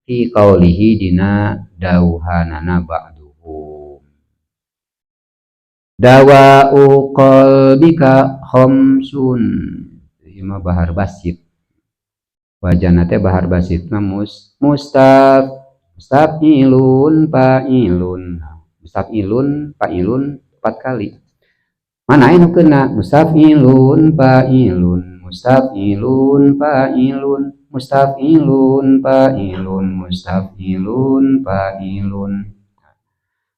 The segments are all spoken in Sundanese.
Fi qaulihi dina dauhanana ba'duhum. Dawa'u qalbika khamsun. Ieu mah bahar basit. Wajana teh bahar basit mah mustafilun fa'ilun. Mustafilun fa'ilun 4 kali. Mana anu kena mustafilun fa'ilun mustafilun fa'ilun mustafilun fa'ilun mustafilun fa'ilun.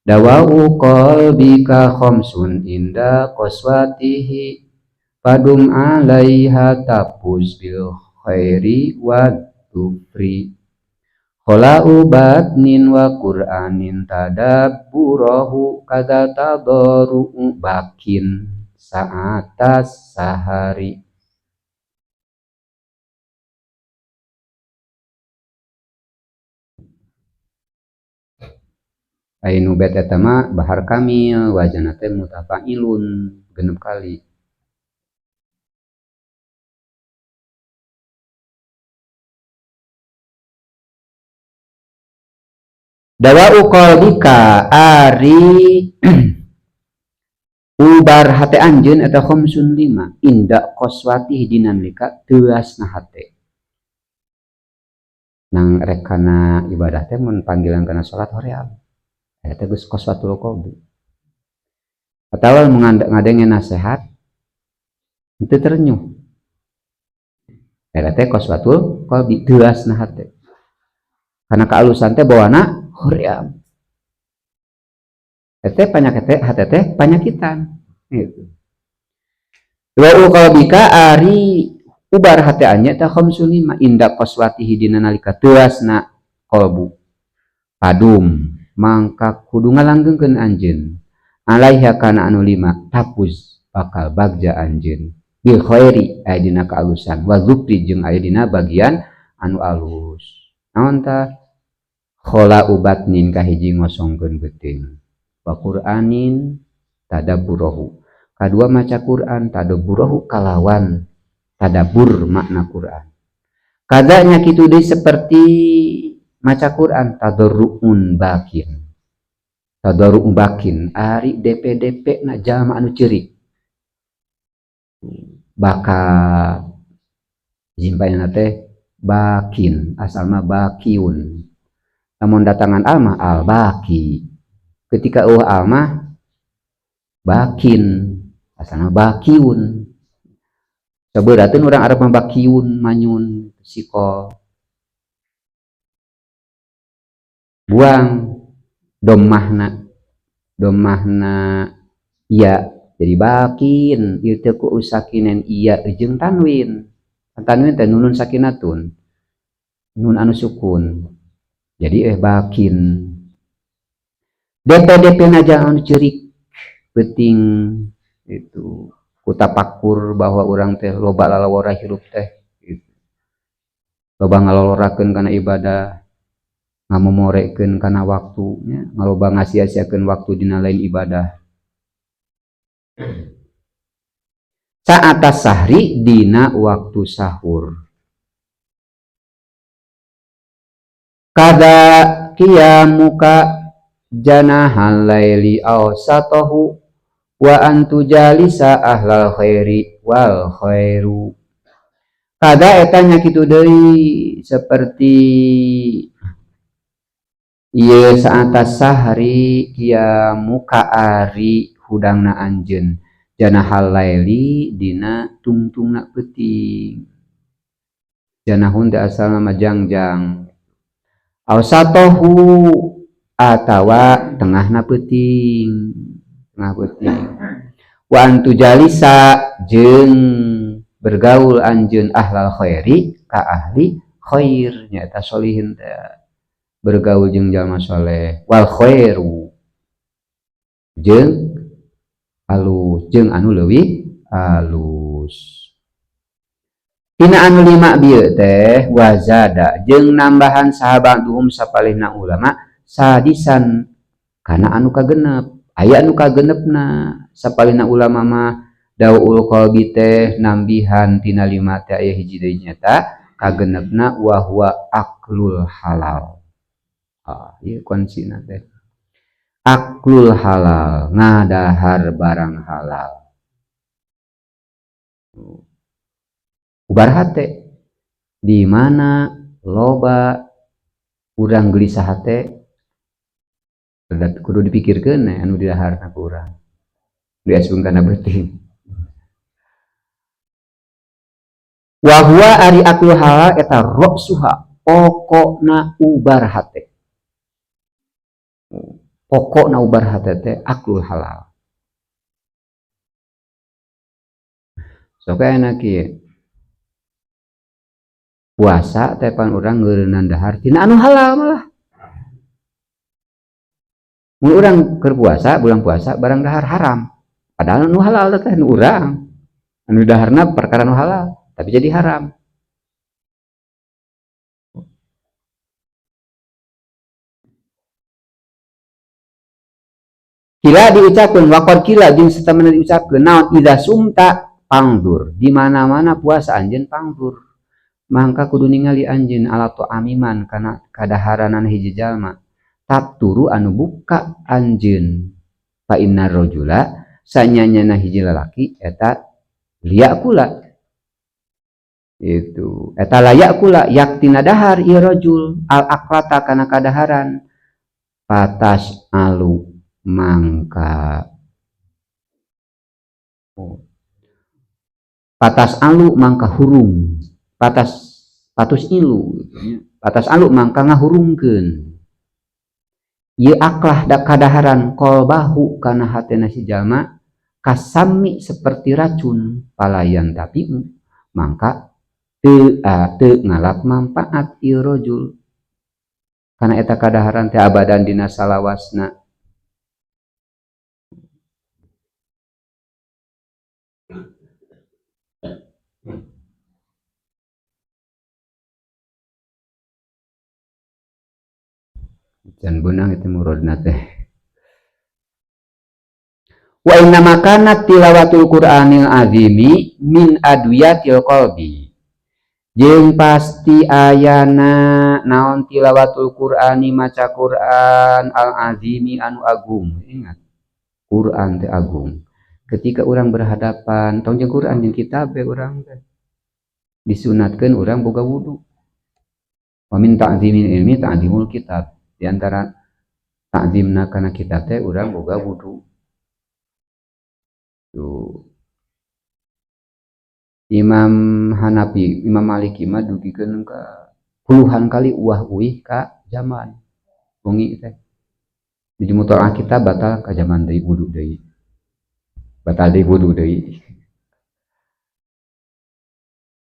Dawa'u qalbika khamsun inda qaswatihi fadum 'alaiha tafuz bil khairi wad dufri. Khala'u batnin wa qur'anin tadabburahu kadza tadaru bakin sa'atas sahari. Ainu bet eta mah bahar kamil wajana teh mutafailun 6 kali. Dawa'u qalbika ari ubar hate anjeun eta khamsun lima inda qaswatih dina nalika teuasna hate. Nang rek kana ibadah teh mun panggilan kana salat hoream. Eta geus qaswatul qalbi. Atawa mun ngadenge nasihat teu terenyuh. Eta teh qaswatul qalbi teuasna hate. Karena kealusan teh bawana hoream. Teh panyakit hate teh panyakitan gitu. Wa qalbika ari ubar hate anya teh khamsun lima inda qaswatihi dina nalika teuasna qalbu. Padum mangka kudu ngalanggengkeun anjeun alaiha kana anu lima tapuz bakal bagja anjeun bil khairi aya dina kaalusan wa dzukri jeung aya dina bagian anu alus. Naon tah? Khola ubatnin kahiji ngosongkeun beuteung wa qur'anin tadabburahu kadua maca Quran tadabburahu kalawan tadabbur makna Quran kadanya kitu deui seperti maca Quran tadarruun bakin tadarruun bakin ari DPDP na jalma anu ceurik baka jimpayna teh bakin asalna bakiun. Namun datangan almah al-baki. Ketika eueuh almah bakin asalna bakiun. Sabeurateun urang Arab mah bakiun manyun siko. Buang domahna. Domahna iya jadi bakin ieu teh ku usakinen iya jeung tanwin. Tanwin teh nunun sakinatun. Nun anu sukun. Jadi bakin DPDP naja anu ceurik peuting itu kutapakur bahwa urang teh loba lalawora hirup teh gitu. Loba ngalolorakeun kana ibadah ngamomorekeun kana waktu nya ngaloba ngasia-siakeun waktu dina lain ibadah saat sahri dina waktu sahur kada qiyamuka janahal laili awsatahu wa antu jalisa ahlal khairi wal khairu. Kada eta nya kitu deui seperti ieu saat sahri qiyamuka ari hudangna anjeun janahal laili dina tungtungna peuting. Janahun teh asalna mah jangjang. Awsatahu atawa tengahna peuting, tengah peuting. Wa antu jalisa jeung bergaul anjeun ahlal khairi ka ahli khair nyaeta solihin teh bergaul jeung jalma soleh wal khairu jeung alus jeung anu leuwih alus. Tina anu lima bieu teh wazada jeung nambahan sahabat duhum sapalihna ulama sadisan kana anu kagenep aya anu kagenepna sapalihna ulama mah daul qalbi teh nambihan tina lima teh aya hiji deui nyata Kagenepna wa huwa aklul halal. Ah, ieu kuncina teh. Aklul halal, ngadahar barang halal. Ubar hate di mana loba urang gelisah hate kudu dipikirkeun anu didaharna ku urang. Diasung kana beuting. Wa huwa ari aklul halal eta roksuha pokokna ubar hate. Pokokna ubar hate teh aklul halal. Sok enak ieu. Puasa teh pan urang ngeureunnan dahar tina anu halal malah. Mun urang keur puasa, bulan puasa barang dahar haram. Padahal anu halal teh nu urang. Anu daharna perkara nu halal, tapi jadi haram. Kila diucapkeun waqad kila jeung satamana diucapkeun naon idza sumta pangdur. Di mana-mana puasa anjeun pangdur. Mangka kudu ningali anjeun ala ta'amiman kana kadaharanan hiji jalma. Tabturu anu buka anjeun. Fa innar rajula sanyanyana hiji lalaki eta liyakula. Itu eta layakula yaktina dahar ieu rajul al aklata kana kadaharan. Patas alu mangka patas alu mangka hurung patas patus ilu patas alu mangka ngahurungkeun ieu aklah da kadaharan qalbahu kana hatena si jalma kasami seperti racun palayan tapi mangka teu ngalap manfaat ieu rajul kana eta kadaharan teh abadan dina salawasna. Can benang itu murodna teh. Wa inna makanat tilawatul Qur'anil azimi min adwiyatil qalbi. Jeung pasti ayana naon tilawatul Qur'ani maca Qur'an al azimi anu agung. Ingat, Qur'an teh agung. Ketika urang berhadapan tong jeung Qur'an jeung kitab we urang teh disunatkeun urang boga wudu. Wa min ta'zimil ilmi ta'zimul kitab. Di antara ta'zimna kana kitab teh urang boga wudu. Tuh. Imam Hanafi, Imam Maliki mah dugikeun ka puluhan kali uah uih ka zaman wengi teh. Di mutolaah kita batal ka zaman deui wudu deui. Batal deui wudu deui.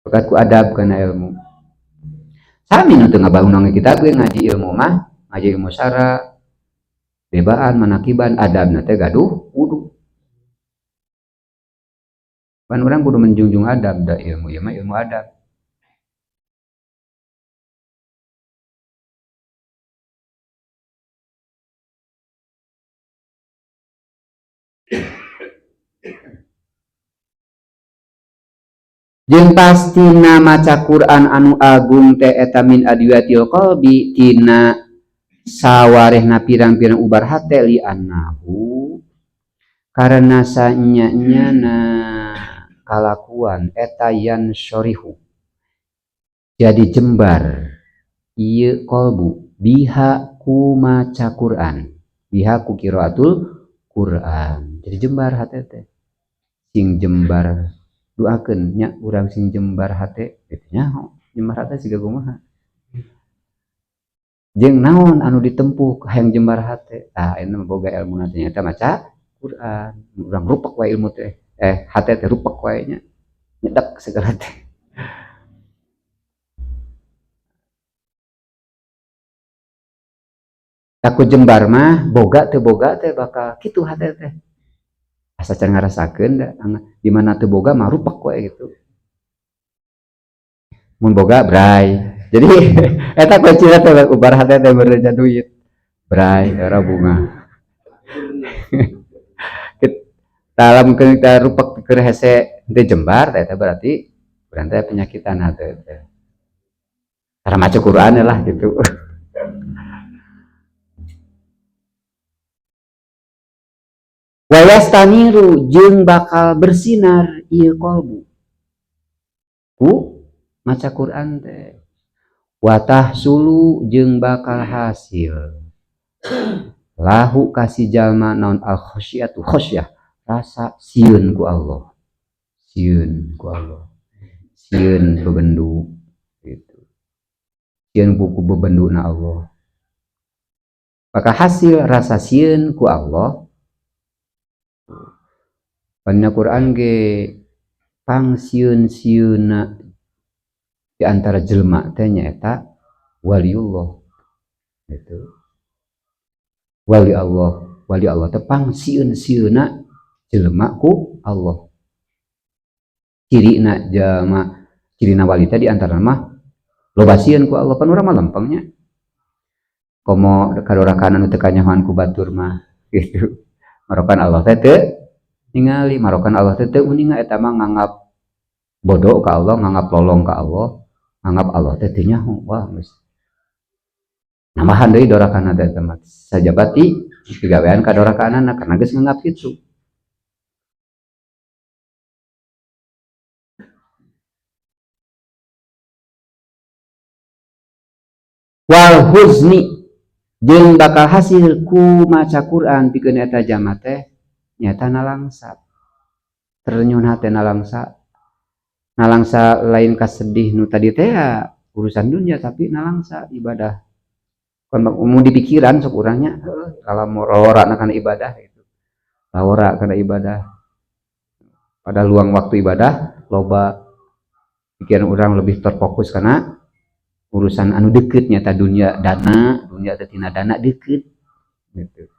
Pekat ku adab kana ilmu. Sami nu teu ngabangun kitab ge ngaji ilmu mah, ngaji ilmu syara, debaan manakiban adabna teh gaduh wudu. Pan urang kudu menjunjung adab da ilmu ieu mah ilmu adab. Jeung pastina maca Quran anu agung teh eta min adwiyatil qalbi tina sawarehna pirang-pirang ubar hate li annahu karena sanya-nyana kalakuan eta yan syorihu jadi jembar ieu qalbu biha ku maca Quran biha ku qiraatul Quran jadi jembar hate teh sing jembar doakeun nya urang sing jembar hate kitu nya jembar hate siga kumaha jeung naon anu ditempuh hayang jembar hate tah ayeuna mah boga ilmu na teh maca Quran urang rupek wae ilmu teh hate teh rupek wae nya nyedak segala teh aku jembar mah boga teu boga teh bakal kitu hate teh asa can ngarasakeun da di mana teu boga mah rupek wae gitu mun boga bray jadi eta kuncina teh ubar hate teh bereja duit bray era bunga dalam kita rupek keur hese teu jembar teh berarti urang teh penyakitan hate teh. Tara maca Quran lah gitu. Wa yastaniru jeung bakal bersinar ieu qalbu ku maca Quran teh. Wa tahsulu jeung bakal hasil lahu kasih jalma naon al khasyatu khasyah, rasa sieun ku Allah, sieun ku Allah, sieun bebendu gitu, sieun ku bebenduna Allah. Bakal hasil rasa sieun ku Allah. Dina Quran ge pang sieun-sieunna di antara jelema teh nyaeta waliullah gitu. Wali Allah, wali Allah teh pang sieun-sieunna jelema ku Allah. Cirina jalma, cirina wali teh di antara mah loba sieun ku Allah, pan urang mah lempengnya. Komo kadorakan anu teu kanyahoan ku batur mah gitu. Marokan Allah teh teu ningali, marokan Allah teh teu uninga, eta mah nganggap bodoh ka Allah, nganggap lolong ka Allah, nganggap Allah teh teu nyaho. Wah geus nambahan deui dorakana teh eta mah sajabati digawean ka dorakaanana karena geus nganggap kitu. Wal huzni jeung bakal hasil ku maca Quran pikeun eta jalma teh nyata nalangsa, ternyun hate nalangsa, nalangsa lain kasedih nu tadi teh ya, urusan dunia, tapi nalangsa ibadah. Kan umum di pikiran sok urangnya heuh kalau lawara kana ibadah gitu, lawara kana ibadah, pada luang waktu ibadah loba pikiran urang lebih terfokus karena urusan anu deket nyata dunia dana, dunia teh tina dana deket gitu,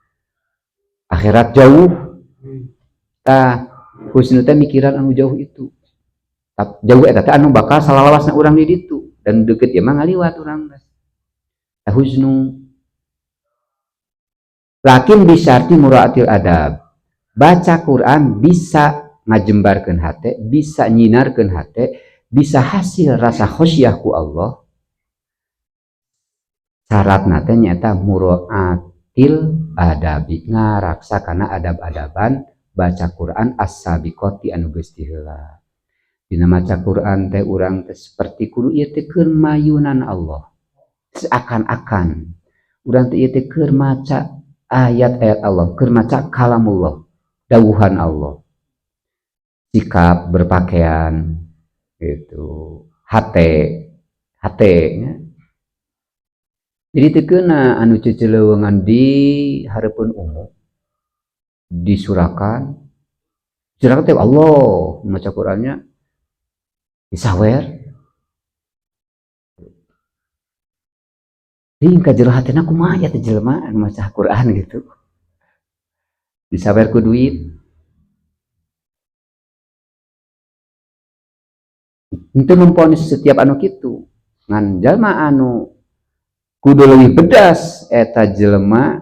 akhirat jauh. Tah husnu teh mikiran anu jauh itu, jauh eta teh anu bakal salalawasna urang di ditu, dan deket ieu mah ngaliwat urang teh. Tah husnu lakin bisarti muraatil adab, baca Quran bisa ngajembarkeun hate, bisa nyinarkeun hate, bisa hasil rasa khasyah ku Allah. Syaratna teh nyaeta muraatil adabi, ngaraksa kana adab-adaban baca Quran as-sabiqati anu geus diheula. Dina maca Quran teh urang teh seperti kudu ieu teh keur mayunan Allah, seakan-akan urang teh ieu teh keur maca ayat-ayat Allah, keur maca kalamullah, dawuhan Allah. Sikap berpakaian gitu, hate, hate nya. Jadi teu keuna anu ceuceuleuweungan di hareupeun umum disurakan, disurakan teh Allah maca Qurannya disawer. Ting ka jero hatena kumaha ya teh jelema anu maca Quran gitu. Disawer ku duit. Henteu memvonis setiap anu kitu. Ngan jalma anu kudu leuwih bedas eta jelema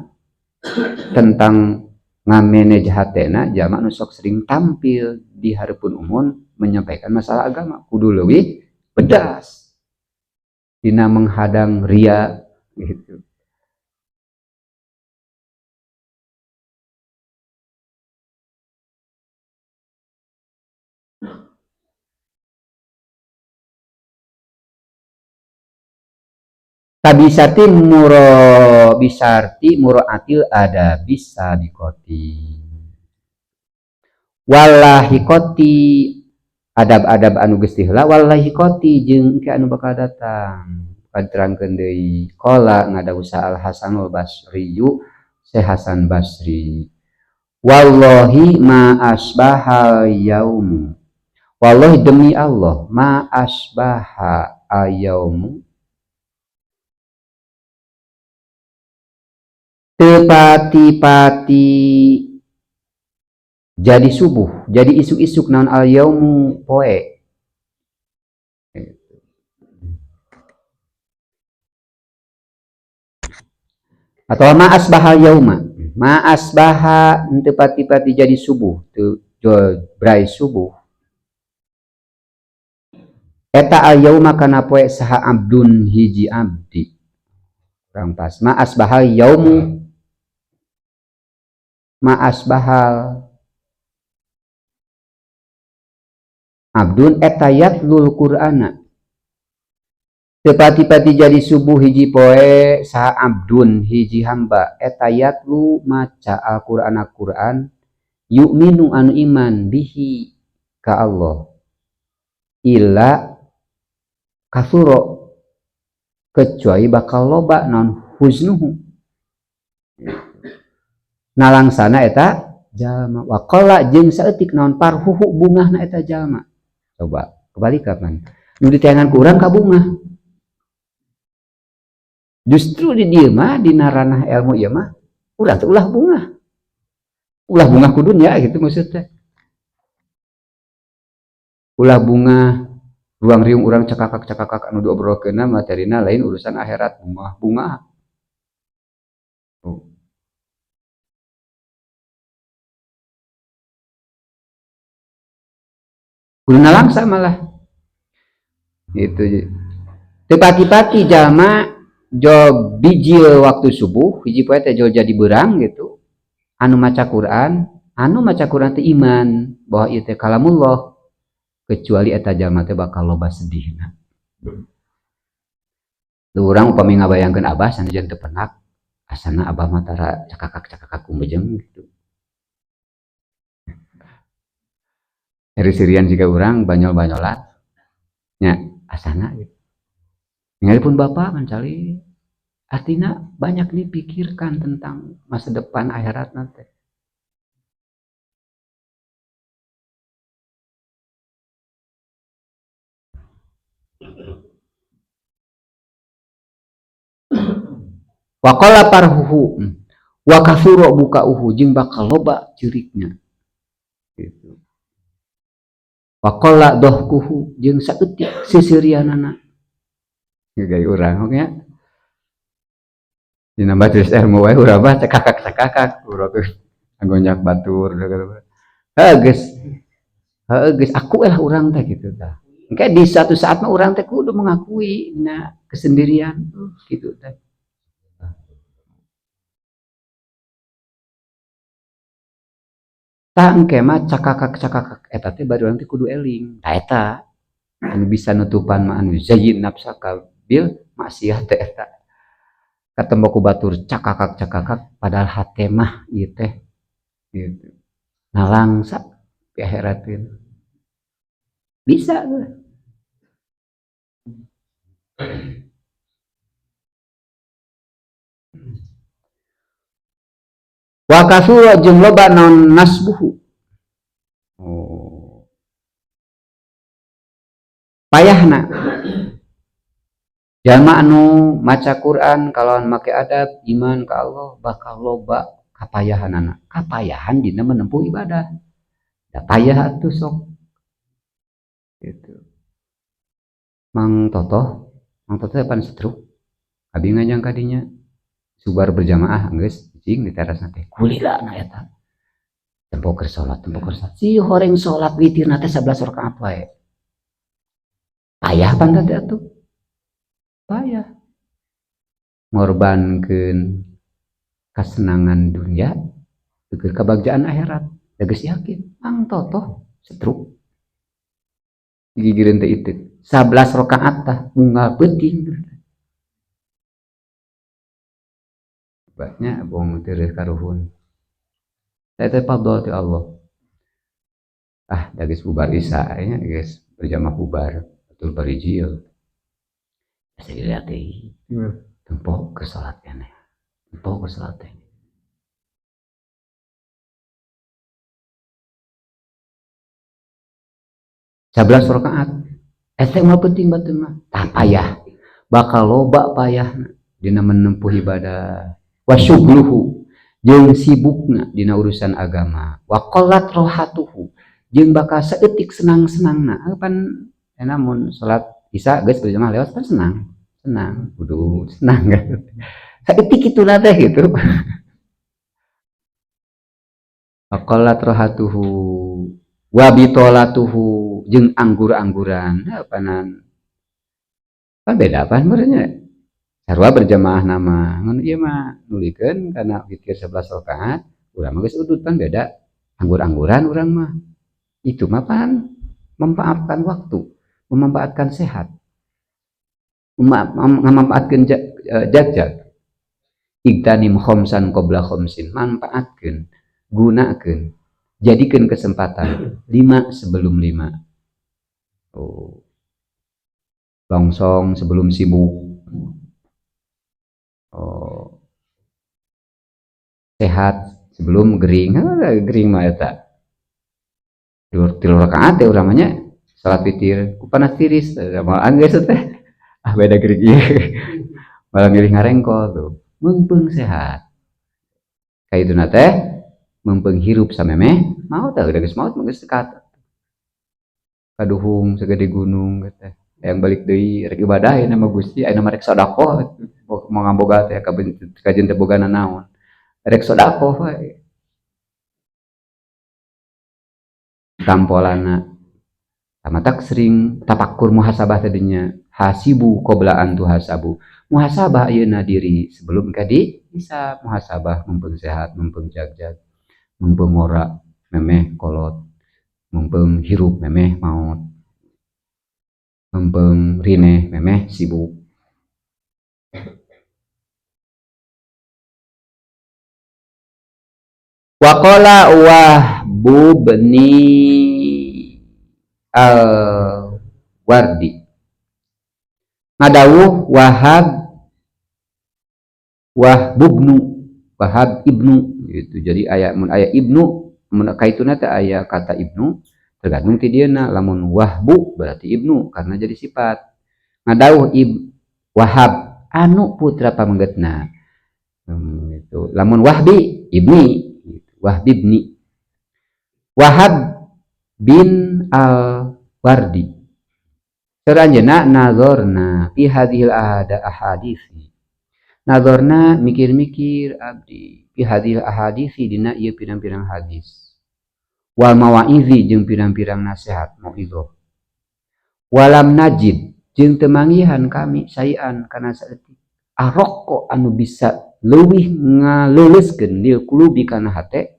tentang ngamenej hatena, jalma anu sok sering tampil di hareupeun umum menyampaikan masalah agama, kudu leuwih pedas dina menghadang ria gitu. Tabisarti muro bisarti muroatil ada bisa dikoti wallahi koti adab-adab anu geus diheula wallahi koti jeung engke anu bakal datang diterangkeun deui. Qala ngadausa Al Hasanul Basriyu, Syekh Hasan Basri, wallahi ma asbahal yaumu, wallahi demi Allah, ma asbaha ayaumu, tepati-pati jadi subuh, jadi isuk-isuk naon al yaumu poe. Atau ma asbahal yauma, ma asbaha teu pati-pati jadi subuh, teu brai subuh. Eta al yauma kana poe saha abdun hiji abdi. Kurang pas. Ma asbahal yaumu ma asbahal abdun eta yatlul Qur'ana. Teu pati-pati jadi subuh hiji poe saha abdun hiji hamba eta yatlu maca Al-Qur'ana Qur'an yu'minu anu iman bihi ka Allah illa kasuro kecuali bakal loba non huznuhu nalangsana eta jalma waqala jeung saeutik naon parhuhu bungahna eta jalma. Coba kebalik kapan nu diteangan ku urang ka bungah. Justru di dieu mah dina ranah ilmu ieu mah urang teh ulah bungah. Ulah bungah ku dunya gitu maksudnya. Ulah bungah ruang riung urang cakakak-cakakak anu diobrolkeunna materina lain urusan akhirat bungah-bungah. Oh. Kudu nalangsa malah. Gitu. Teu pati-pati jalma jo bijil waktu subuh hiji poe teh jol jadi beurang gitu. Anu maca Quran teh iman bahwa ieu teh kalamullah. Kecuali eta jalma teh bakal loba sedihna. Lu urang upami ngabayangkeun abah sanajan teu penak, asana abah mah tara cakakak-cakakak kumejeng gitu. Dari sirian jika urang banyol-banyolan nya asana gitu. Ningali pun bapak mencari artinya banyak dipikirkan tentang masa depan akhirat nanti. Waqala parhuhu wa kathura bukauhu jeung bakal loba ceurikna gitu. Waqala dohkuhu jeung saeutik seuseurianana. Gaya urang nya. Dina majelis ilmu wae urang mah cekakak-cekakak urang teh nggonjak batur heuh geus. Heuh geus aku lah urang teh gitu tah. Engke di suatu saat mah urang teh kudu mengakui dina kesendirian gitu teh. Tah engke mah cakakak-cakakak eta teh bari urang teh kudu eling. Tah eta anu bisa nutupan mah anu zayyin nafsaka bil maksiat teh eta. Katempo ku batur cakakak-cakakak padahal hate mah ieu teh gitu. Nalangsa di akhirat teh. Bisa tuh. Wa kasura jeung loba naon nasbuhu. Oh. Payahna. Jalma anu maca Quran kalawan make adab iman ka Allah bakal loba kapayahanana. Kapayahan dina menempuh ibadah. Da payah atuh sok. Gitu. Mang Totoh pan stroke. Abi ngajang ka dinya subar berjamaah geus cing di teras teh kulila na eta. Tempo keur salat, tempo keur salat. Si horeng salat witirna teh 11 rakaat wae. Payah pan teh atuh. Payah. Ngorbankeun kasenangan dunia keur kabagjaan akhirat. Da geus yakin, Mang Totoh stroke. Gigireun teh itu 11 rakaat tah unggal peuting. Banyak bohong terus karuhun. Saya teh fadl ti Allah. Ah, da geus bubar isya nya geus berjamaah bubar betul barijil. Asa dilihat teh. Tempo ke salat keneh. Tempo ke salat teh. 11 rakaat. Eta mah penting batur mah. Tah payah. Bakal loba payahna dina menempuh ibadah. Wa syughluhu jeung sibukna dina urusan agama. Wa qallat rohatuhu jeung bakal saeutik senang-senangna. Pan namun salat isya geus berjamaah lewat pan senang. Senang, kudu senang kan. Saeutik kituna teh gitu. Wa qallat rohatuhu Wa bitolatuhu jeung anggur-angguran apanan pan beda pan meureunnya sarua berjamaah nama ngan ieu mah nulikeun kana witir 11 rakaat urang mah geus udud pan beda anggur-angguran urang mah itu mah pan memanfaatkan waktu, memanfaatkan sehat, memanfaatkan jagjag. Igtanim khomsan qabla khomsin, manfaatkeun, gunakeun, jadikan kesempatan 5 sebelum 5. Oh. Longsong sebelum sibuk. Oh. Sehat sebelum gering. Gering mah eta. 3 rakaat teh urang mah nya salat witir ku panas tiris malah geus teh. Ah beda gering ieu. Malah milih ngarengkol tuh. Meungpeung sehat. Kaituna teh meungpeung hirup samemeh maot teh udah geus maot mah geus dekat. Kaduhung sagede gunung teh. Yang balik deui rek ibadah ayeuna mah Gusti ayeuna mah rek sedekah mau ngaboga teh kajen teh boga nanaon rek sedekah we tampolana tamatak sering tapakur muhasabah tadinya hasibu qabla an tuhasabu muhasabah ayeuna diri sebelum ka dihisab muhasabah mumpung sehat mumpung jagjag mumpung ngora memeh kolot mumpung hirup memeh maot mumpung rineh memeh sibuk. Waqala Wahbu bni al-Wardi ngadawuh Wahab Wahbubnu Wahab ibnu gitu. Jadi aya mun aya ibnu mun kaituna teh aya kata ibnu tergantung ti dieuna lamun Wahbu berarti ibnu karena jadi sifat. Ngadawuh Wahab anu putra pamenggetna. Gitu. Lamun Wahbi ibni gitu. Wahbi ibni Wahab bin al-Wardi. Saranjeuna nazorna fi hadhil ahadisi. Nazorna mikir-mikir abdi fi hadhil ahadisi dina ieu pirang-pirang hadis. Wal mawaizi jeung pirang-pirang nasihat mauizah. Walam najid jeung teu manggihan kami saean kana saeutik aroko anu bisa leuwih ngaleuleuskeun lil qulubi kana hate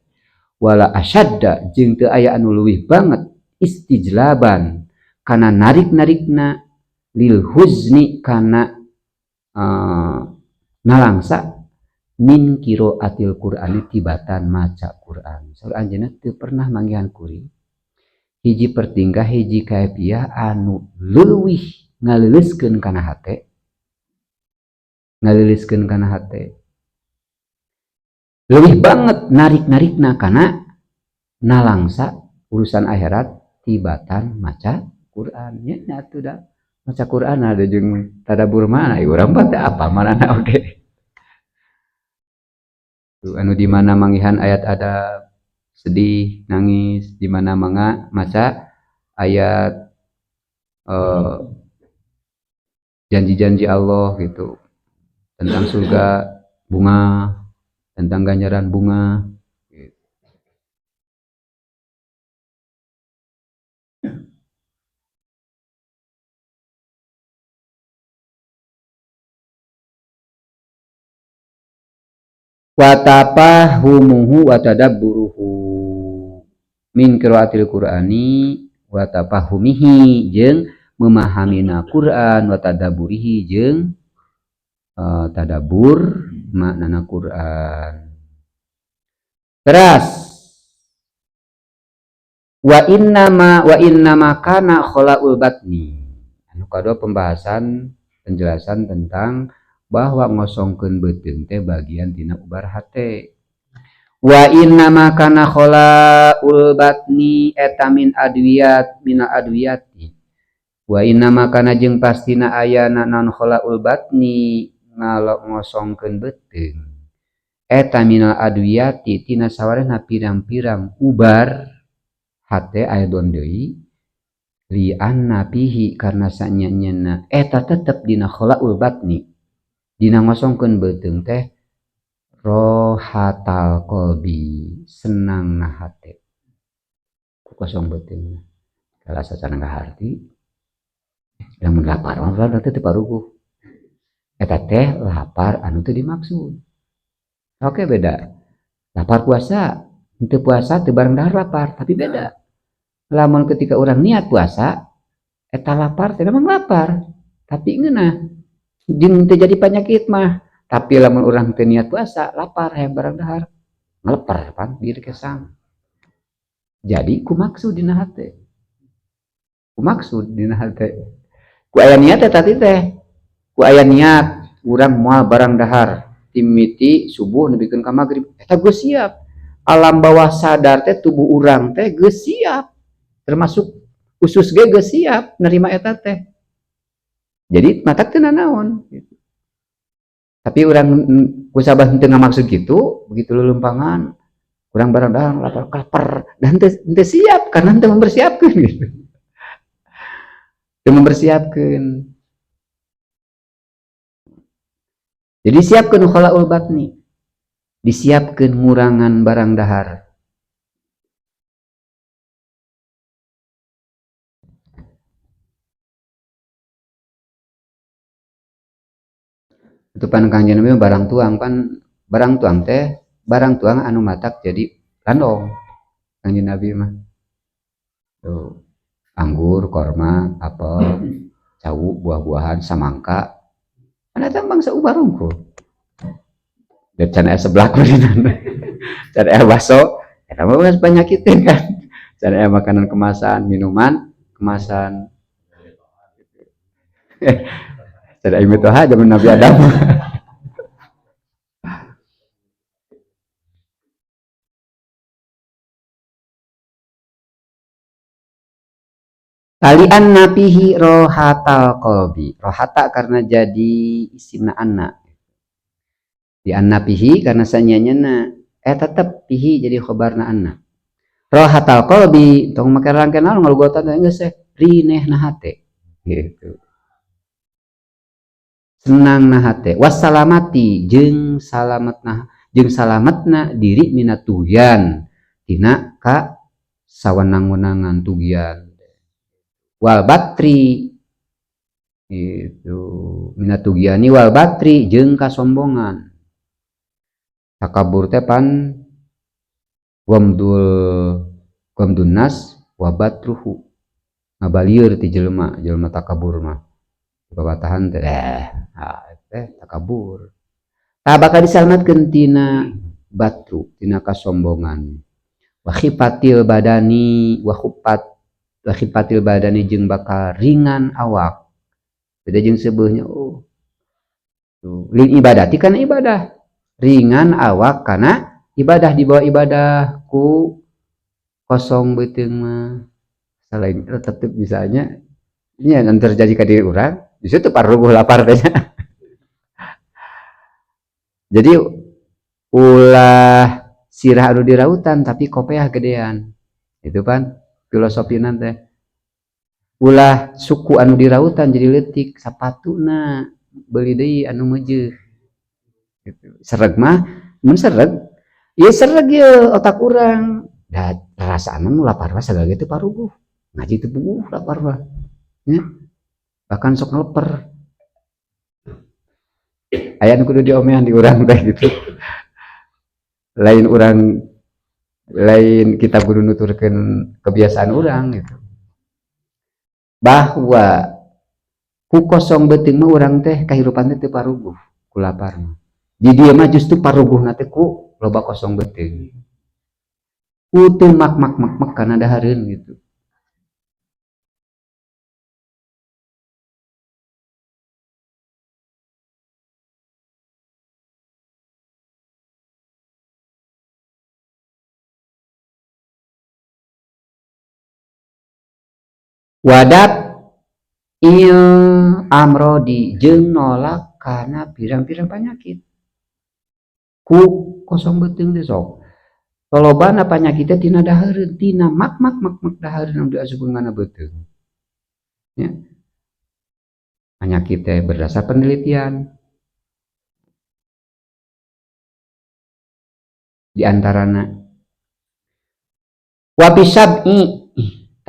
wala asyadda jeung teu aya anu leuwih banget istijlaban kana narik-narikna lil huzni kana nalangsa min qiraatil Qur'ani tibatan maca Qur'an. Saur anjeunna teu pernah manggihan kuring hiji pertingkah hiji kaifiah anu leuwih ngaleuleuskeun kana hate, ngaleuleuskeun kana hate leuwih banget narik-narikna kana nalangsa urusan akhirat tibatan maca Qur'an. Nya nya atuh da maca Qur'an ada jeung tadabbur mana urang mah teu apal manana oge. Tuh, anu di mana manggihan ayat ada sedih nangis, di mana mangga maca ayat janji-janji Allah gitu tentang surga bunga, tentang ganjaran bunga gitu. Wa tafahumuhu wa tadabburuhu min qiraatil Qur'ani wa tafahumihi jeung memahami Quran wa tadabburihi jeung tadabbur maknana Quran. Teras wa innama kana khalaul batni. Anu kadua pembahasan penjelasan tentang bahwa ngosongkeun beuteung teh bagian tina ubar hate. Wa innama kana khalaul batni eta min adwiyat mina adwiyati. Wa innama kana jeung pastina ayana naon khalaul batni ngalok ngosongkeun beuteung eta minal adwiyati tina sawarehna pirang-pirang ubar hate aidon deui li anna fihi karna sanyanyana eta tetep dina khalaul batni dina ngosongkeun beuteung teh rohatal qalbi senangna hate. Ku kosong beuteung kalau sacan ngaharti lamun lapar mah berarti teu paruguh. Eta teh lapar anu teu dimaksud. Oke beda. Lapar puasa, henteu puasa teu bareng dahar lapar, tapi beda. Lamun ketika urang niat puasa eta lapar teh memang lapar, tapi ngeunah jeung teu jadi penyakit mah. Tapi lamun urang teu niat puasa, lapar hayang barang dahar, ngaleper pan diri kesang. Jadi ku maksud dina hate. Ku maksud dina hate. Ku aya niat eta teh. Ku aya niat urang moal barang dahar timiti subuh nepikeun ka magrib. Eta geus siap. Alam bawah sadar teh tubuh urang teh geus siap. Termasuk usus ge geus siap nerima eta teh. Jadi matak teu nanaon gitu. Tapi urang kusabah henteu ngamaksud kitu, begitu leuleumpangan urang barang dahar lapar kaper dan henteu siap karena henteu mempersiapkeun gitu. Teu mempersiapkeun. Jadi siapkeun khalaul batni. Disiapkeun ngurangan barang dahar. Itu pan Kangjeng Nabi barang tuang pan barang tuang teh barang tuang anu matak jadi landong Kangjeng Nabi mah. Tuh, anggur, korma, apel, cau, buah-buahan, samangka. Kan eta bangsa ubar unggul. Dan can aya seblak meureun. Can aya bakso, eta mah geus panyakiteun kan. Can aya makanan kemasan, minuman kemasan. Can aya mitoha zaman Nabi Adam. Talian napihi rohatal qalbi. Rohata karena jadi isimna anna. Di annapihi karena sanyanyana tetep pihi jadi khobarna anna. Rohatal qalbi tong make rangkeun naon ngalugotan teh geus teh rinehna hate gitu. Senang na hate wassalamati jeung salametna diri minat tughyan tina ka sawenang-wenangan tughyan. Wal batri itu minat tugyani wal batri jeung kasombongan. Takabur teh pan ghamdun nas wa batruhu ngabalieur ti jelema, jelema takabur mah babatahan teh teh takabur. Tah bakal disalametkeun tina batru, tina kasombongan. Wa khifatil badani wa khufat wa khifatil badani jeung bakal ringan awak. Beda jeung seubeuhnya oh. Tuh, lil ibadati kana ibadah. Ringan awak kana ibadah dibawa ibadah ku kosong beuteung mah. Selain tetep bisanya nya yang terjadi ka diri urang, justru teu paruguh lapar teh nya. Jadi ulah sirah anu dirautan tapi kopeah gedean. Itu pan filosofina teh. Ulah suku anu dirautan jadi leutik sapatuna beuli deui anu meujeuh. Gitu. Sereg mah mun sereg ieu sereg ieu otak urang. Da rasaan mah lapar mah sagala ge teu paruguh. Ngaji teu puguh lapar mah. Nya. Bahkan sok ngeleper. Aya nu kudu diomean di urang teh gitu. Lain urang lain kita kudu nuturkeun kebiasaan urang gitu. Bahwa ku kosong beuteung mah urang teh kahirupan teh teu paruguh ku lapar mah. Di dieu mah justru paruguhna teh ku loba kosong beuteung. Ku teu mak-mak-mak-mak kana dahareun gitu. Wadab il amrodi jeung nolak kana pirang-pirang penyakit. Ku kosong beuteung teh sok. Lolobana panyakitna tina dahareun, tina mak-mak-mak-mak dahareun anu diasupkeun kana beuteung. Nya. Penyakit teh berdasar penelitian. Di antarana wa bisab'i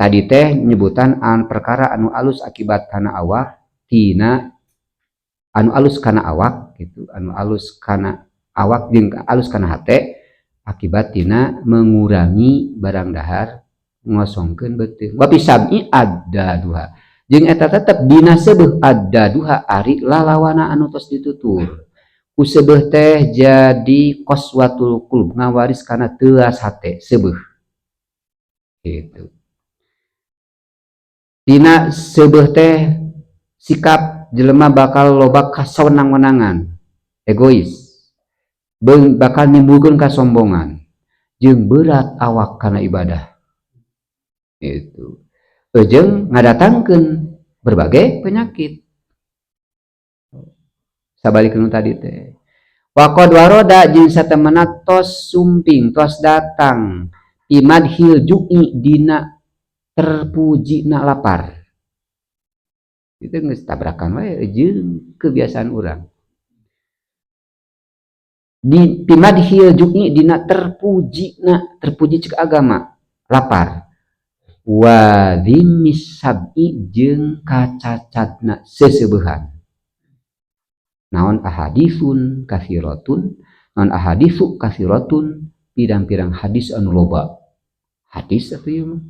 Tadi teh nyebutan an perkara anu alus akibat kana awak tina anu alus kana awak gitu, anu alus kana awak jeung alus kana hate akibat tina mengurangi barang dahar ngosongkeun beuteung. Wa fisab'i adda duha. Jeung eta tetep dina seubeuh adda duha ari lalawana anu tos ditutur. Ku seubeuh teh jadi qaswatul qulub ngawaris kana teuas hate seubeuh. Gitu. Dina seubeuh teh sikap jelema bakal loba kasawenang-wenangan, egois, bakal nimbulkeun kasombongan, jeung berat awak kana ibadah. Itu. Jeung ngadatangkeun berbagai penyakit. Sabalikeun tadi teh. Wa qad waroda jeung satemena tos sumping, tos datang imadhil ju'i dina terpuji na lapar. Itu geus tabrakan wae jeung kebiasaan urang. Di pimadhil ju'i dina terpuji na, terpuji cek agama lapar. Wa dhimmis sab'i jeung kacacatna seuseubehan. Naon ahaditsun katsiratun, naon ahaditsu katsiratun, pirang-pirang hadis anu loba. Hadis atuh ieu mah.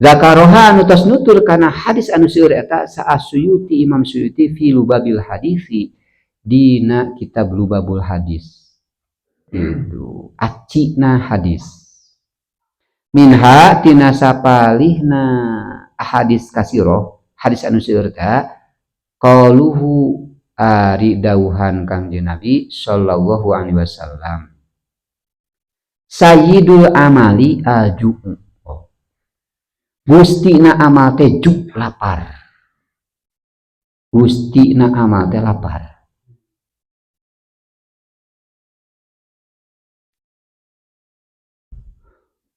Zakaroha anu tos nutur kana hadis anu seueur eta sa Suyuti Imam Suyuti fi Lubabil Hadisi dina kitab Lubabul Hadis. Itu acina hadis. Minha tina sapalihna hadis kasiro, hadis anu seueur ta qaluhu ari dawuhan Kangjeng Nabi sallallahu alaihi wasallam. Sayyidul amali al-ju'u. Gustina amal teh juk lapar. Gustina amal teh lapar.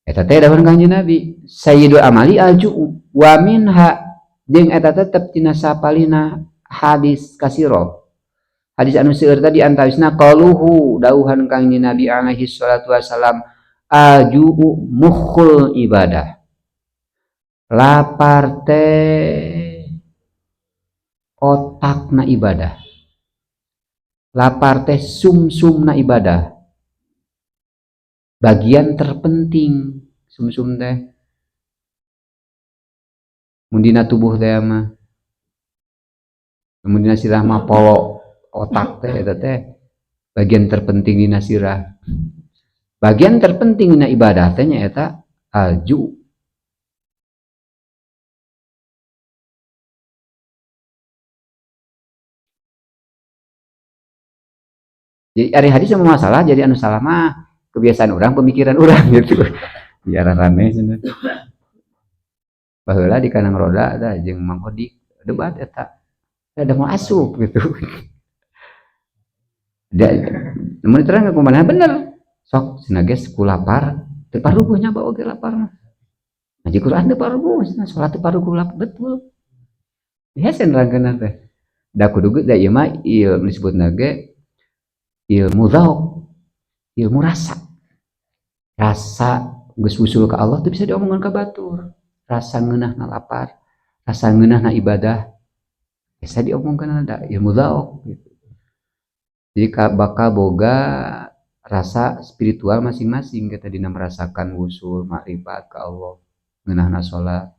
Eta teh dawuhan Kangjeng Nabi, sayyidul amali al-ju'u wa minha jeung eta tetep tina sapalina hadis kasiro. Hadis anu seueur tadi antawisna qaluhu dawuhan Kangjeng Nabi alaihi salatu wasalam al-ju'u mukhul ibadah. Lapar teh otakna ibadah. Lapar teh sumsumna ibadah. Bagian terpenting sumsum teh. Mun dina tubuh teh mah. Mun dina sirah mah polo otak teh eta teh bagian terpenting dina sirah. Bagian terpenting dina ibadah teh nyaeta alju. Jadi ari hadis sama masalah jadi anu salah mah kebiasaan orang, pemikiran orang gitu. Di arah rame cenah. Baheula di kanang roda da jeung Mang Odik debat eta. Ada mau asup gitu. Da mun terang kumaha bener. Sok cenah geus ku lapar, teu paruguh nya bawa ge lapar mah. Ngaji Quran teu paruguh, cenah salat teu paruguh lapar betul. Hese nerangkeunna teh. Da kudu ge da ieu mah ieu disebutna ge ilmu zauk, ilmu rasa. Rasa geus usul ka Allah teu bisa diomongkeun ka batur. Rasa ngeunahna lapar, rasa ngeunahna ibadah bisa diomongkeun da ilmu zauk gitu. Jadi bakal boga rasa spiritual masing-masing kita dina merasakan wusul makrifat ka Allah, ngeunahna salat.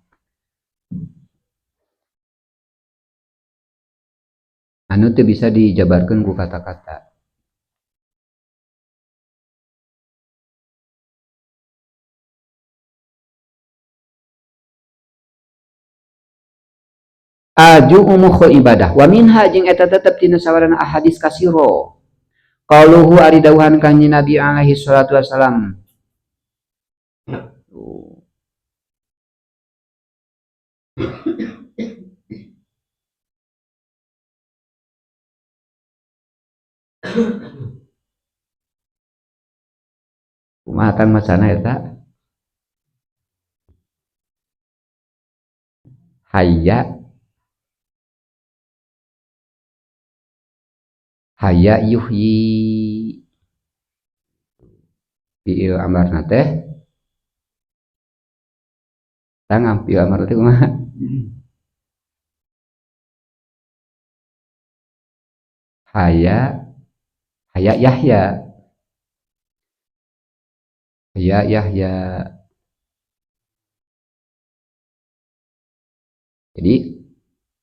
Anu teu bisa dijabarkeun ku kata-kata. Aju umukhu ibadah wa minha jeung eta tetep tina sawarana ahadis kasiro. Qaluhu ari dawuhan kanjeng Nabi alaihi salatu wasalam. Kumaha tang macana eta? Hayya haya yuhyi fi'il amarna teh Tangap fi'il amar teh kumaha? Haya haya yahya. Haya yahya. Jadi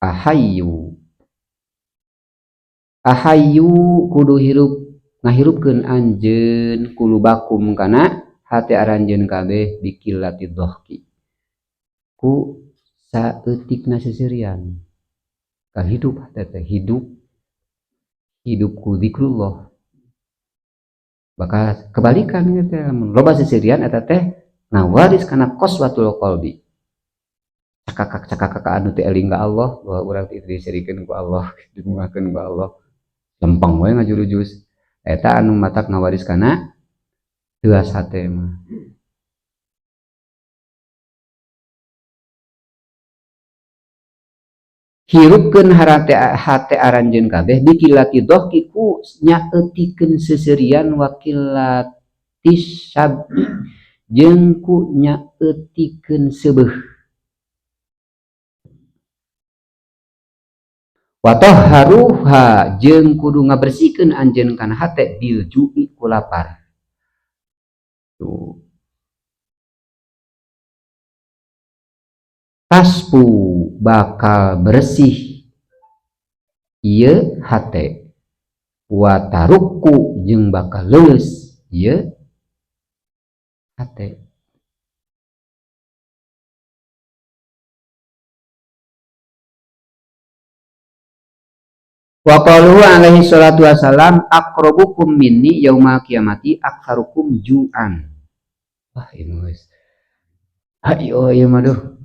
ahayu ahayu kudu hirup ngahirupkeun anjeun kulubakum kana hate aranjeun kabeh bikillati dhahki ku saeutikna seserian ka hidup hate teh hidup hidup ku zikrullah bakal kebalikan ieu teh lamun loba seserian eta teh ngawaris kana qaswatul qalbi cakakak cakakak anu teu eling ka Allah bahwa urang teh diserikeun ku Allah dibungahkeun ku Allah lempeng we ngajurujus eta anu matak ngawaris kana teuas hate mah. Hirupkeun harate hate aranjeun kabeh bikilati dhahki ku nyaeutikeun seserian wakilatis sab'i jeung ku nyaeutikeun seubeuh watahharuha jeung kudu ngabersihkeun anjeun kana hate bil ju'i ku lapar. Tuh. Taspu bakal bersih ieu hate watarukku jeung bakal leuleus ieu hate. Wa qalu alaihi salatu wassalam aqrabukum minni yauma qiyamati aktsarukum ju'an. Wah ini geus. Ayo ieu mah duh.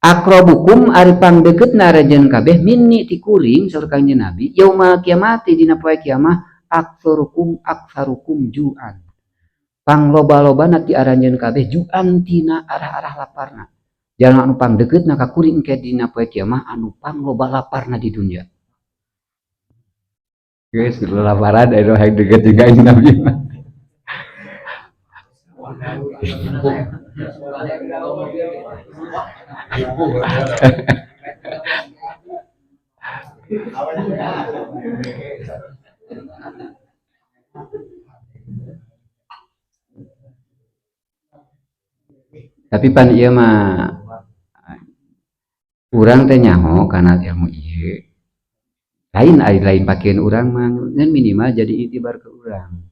Aqrabukum ari pangdeukeutna aranjeun kabeh minni ti kuring saur Kangjeng Nabi yauma qiyamati dina poe kiamah aktsarukum aktsarukum ju'an. Pangloba-lobana ti aranjeun kabeh ju'an tina arah-arah laparna. Jalma anu pangdeukeutna ka kuring engke dina poe kiamah anu pangloba laparna di dunya. Geus lalaparan anu hayang deukeut jeung Kangjeng Nabi mah. Tapi pan ieu mah urang teh nyaho kana ilmu ieu. Lain ari lain pakeun urang mah ngan minimal jadi itibar ke urang.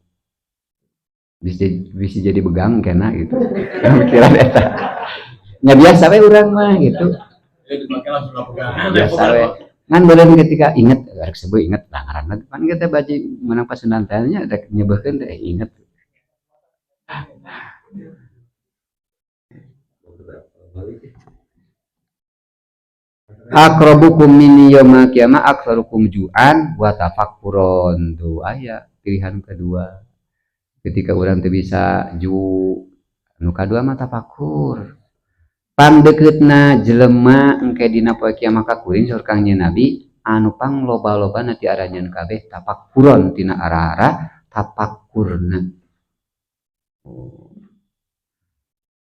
Bisa jadi begang kena gitu. Pikiran eta. Nya biasa we urang mah gitu. Biasa we. Ngan beureum ketika inget rek sebeu inget lah ngaranna pan kita baca menang pasundan teh nya rek nyebeukeun teh inget. Aqrabukum minni yauma qiyamah aktsarukum ju'an wa tafakkuron. Tuh aya pilihan kedua. Ketika urang teu bisa ju nu kadua mah tafakur. Pangdeukeutna jelema engke dina poe kiamah ka kuring saur Kangjeng Nabi anu pangloba-lobana ti aranjeun kabeh tafakkuron tina arah-arah tafakkurna. Oh.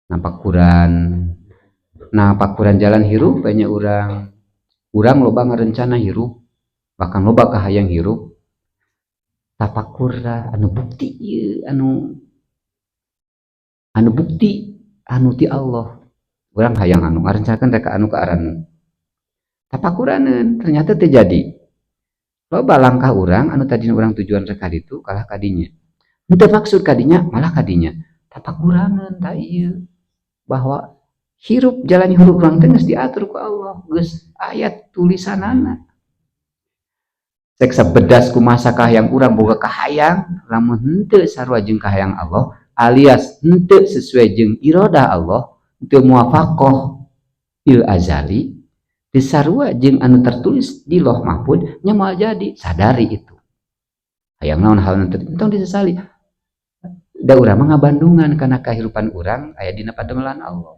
Napakuran napakuran jalan hirup banyak urang. Urang loba ngarencana hirup, bahkan loba kahayang hirup. Tafakur anu bukti ieu anu anu bukti anu ti Allah. Urang hayang anu ngarencanakeun rek anu ka aran. Tafakuraneun ternyata teu jadi. Loba langkah urang anu tadina urang tujuan rek ka ditu kalah ka dinya. Henteu maksud ka dinya malah ka dinya. Tafakuraneun ta ieu bahwa hirup jalan hirup urang teh geus diatur ku Allah, geus aya tulisanana. Cek sabedas kumaha kahayang urang boga kahayang, lamun henteu sarua jeung kahayang Allah alias henteu sesuai jeung iradah Allah, henteu muwafaqah bil azali, teu sarua jeung anu tertulis di Lauh Mahfud nya moal jadi, sadari itu. Hayang naon hal nu teu entong disesali. Da urang mah ngabandungan kana kahirupan urang aya dina pademelan Allah.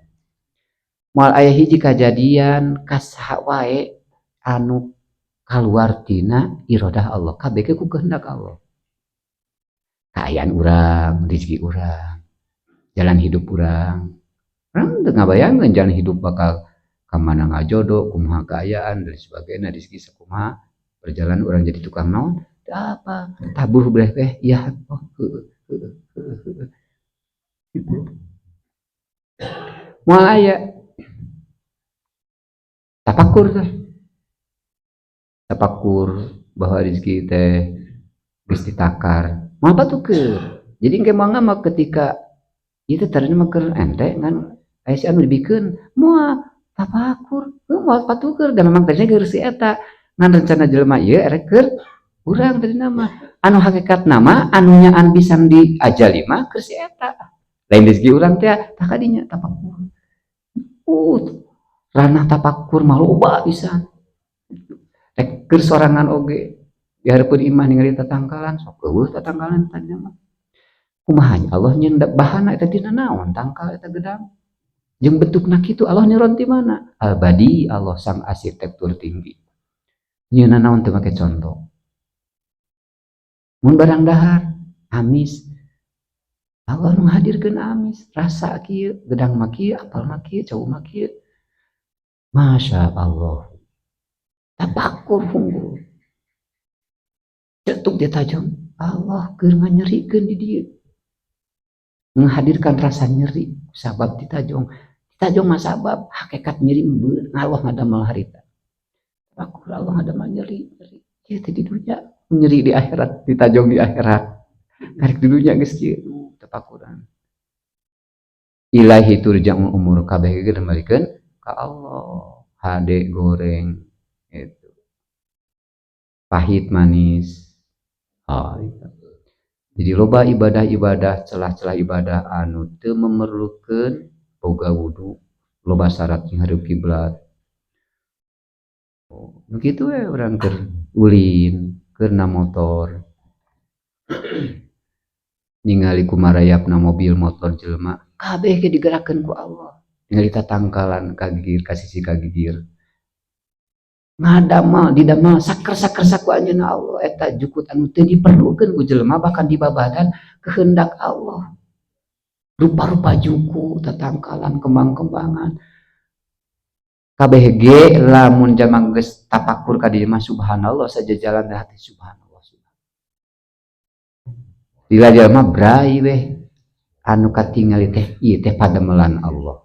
Moal aya hiji kajadian ka saha wae anu kaluar tina iradah Allah, kabeh ge ku kehendak Allah. Kaayaan urang, rezeki urang, jalan hidup urang. Urang teu ngabayangkeun jalan hidup bakal ka mana ngajodoh, kumaha kaayaan dan sebagainya, rezeki sakumaha berjalan urang jadi tukang naon teu apa tabuh bleh teh ya oh heueuh heueuh heueuh gitu. Moal aya tapakur teh, tapakur bahwa rezeki teh geus ditakar moal patukeun. Jadi engke moal mah ketika ieu teh tadina mah keur ente ngan aya si anu dibikeun moal tapakur, moal patukeun da memang tadina keur si eta ngan rencana jelema ieu erek keur urang tadina mah anu hakikatna mah anu nyaan pisan di ajali mah keur si eta lain rezeki urang teh tah kadinya tapakur. Ranah tapakur mah loba pisan rek keur sorangan oge di hareupeun imah ningali tatangkalan sok eueuh tatangkalan tadina mah kumaha Allah nyeun bahana eta tina naon tangkal eta gedang jeung bentukna kitu Allah nyeron ti mana al-badi Allah sang arsitektur tinggi nyeunna naon teu make contoh mun barang dahar amis Allah nu ngahadirkeun amis rasa kieu gedang mah kieu apal mah kieu cau mah kieu Masya Allah tapakur unggul cetuk dia tajam Allah keur nganyerikeun di dieu menghadirkan rasa nyeri sabab ditajong ditajong mah sabab hakikat nyeri Allah ngadamel harita tapakur Allah ngadamel nyeri nyeri ieu teh di dunya nyeri di akhirat ditajong di akhirat karek di dunya geus kieu tapakuran ilahi turja'ul umur kabeh ge dimalikeun ka Allah hade goreng itu pahit manis oh, itu. Jadi loba ibadah-ibadah celah-celah ibadah anu teu memerlukeun boga wudu loba syarat jeung hareup kiblat oh, nu kitu we urang keur ulin keur na motor ningali kumarayapna mobil motor jelema kabeh ge digerakkeun ku Allah ningali tatangkalan kagigir ka sisi kagigir ngadamal didamel saker-saker ku anjeunna Allah eta jukut anu teu diperlukeun ku jelema bahkan dibabadan kehendak Allah rupa-rupa juku tatangkalan kembang-kembangan kabeh ge lamun jalma geus tapakur ka dieu mah subhanallah saja jalan hati subhanallah lila jalma brai weh anu katingali teh ieu teh padamelan Allah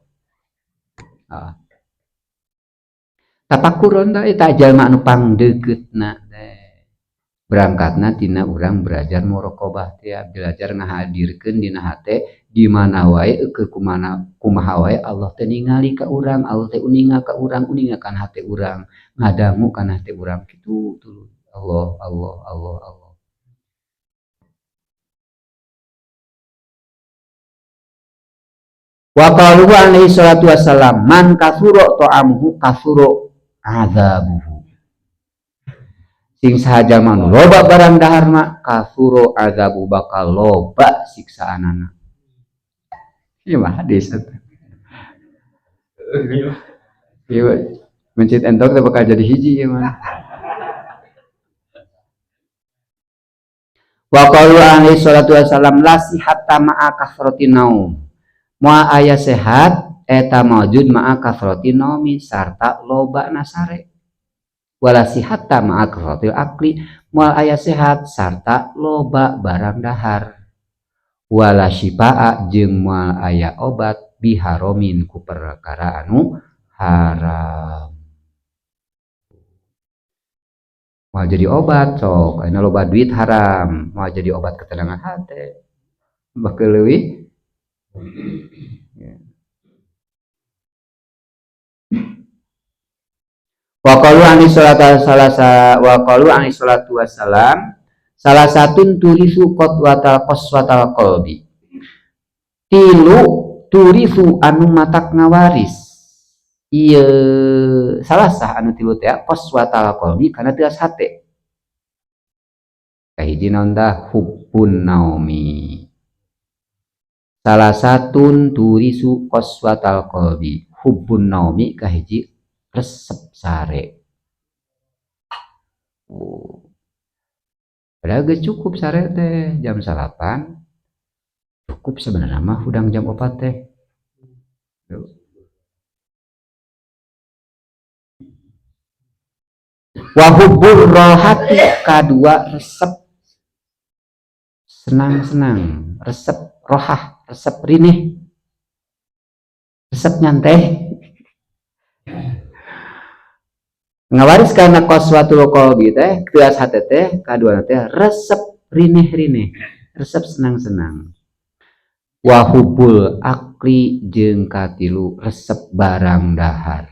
tapakur teh eta jalma anu pangdeukeutna teh berangkatna tina urang belajar muraqabah teh belajar ngahadirkeun dina hate di mana wae eueuh kumana kumaha wae Allah teh ningali ka urang Allah teh uninga ka urang uninga kana hate urang ngadangu kana hate urang kitu tuluy Allah Allah Allah Allah. Wa qalu alaihi salatu wassalam man kasuro ta'amuhu kasuro azabuhu sing saha jalma nu loba barang dahar mah kasuro azabu bakal loba siksaanana. Ieu mah hadis eta. Ieu mencit entok teh bakal jadi hiji ieu mah. Wa qalu alaihi salatu wassalam la sihata ma'a kasrati naum. Moal aya sehat eta maujud ma'a kasrati naumi sarta loba nasare. Wala sihata ma'a kasratil akli moal aya sehat sarta loba barang dahar. Wala syifaa jeung moal aya obat biharomin ku perkara anu haram. Moal jadi obat sok ayeuna loba duit haram, moal jadi obat ketenangan hate. Bakal leuwih wa qalu alaihi salatu salasa wa qalu alaihi salatu wassalam salah satun turisu qatwatal qaswatal qalbi tilu turisu anu matak ngawaris ieu salasah anu tilu teh qaswatal qalbi kana teuas hate kahiji naon tah hubbun naumi salah satun turisu qaswatal qalbi hubbun naumi kahiji resep sare. Oh. Padahal geus cukup sare teh jam 9 cukup sebenarnya mah hudang jam 4 teh. Wa hubbur rohati kadua resep senang-senang, resep rohah, resep rinih, resep nyantai. Ngawaris karena qaswatul qalbi teh kelas hate teh kadua teh resep rinih-rinih, resep senang-senang. Wa hubbul akli jeung katilu resep barang dahar.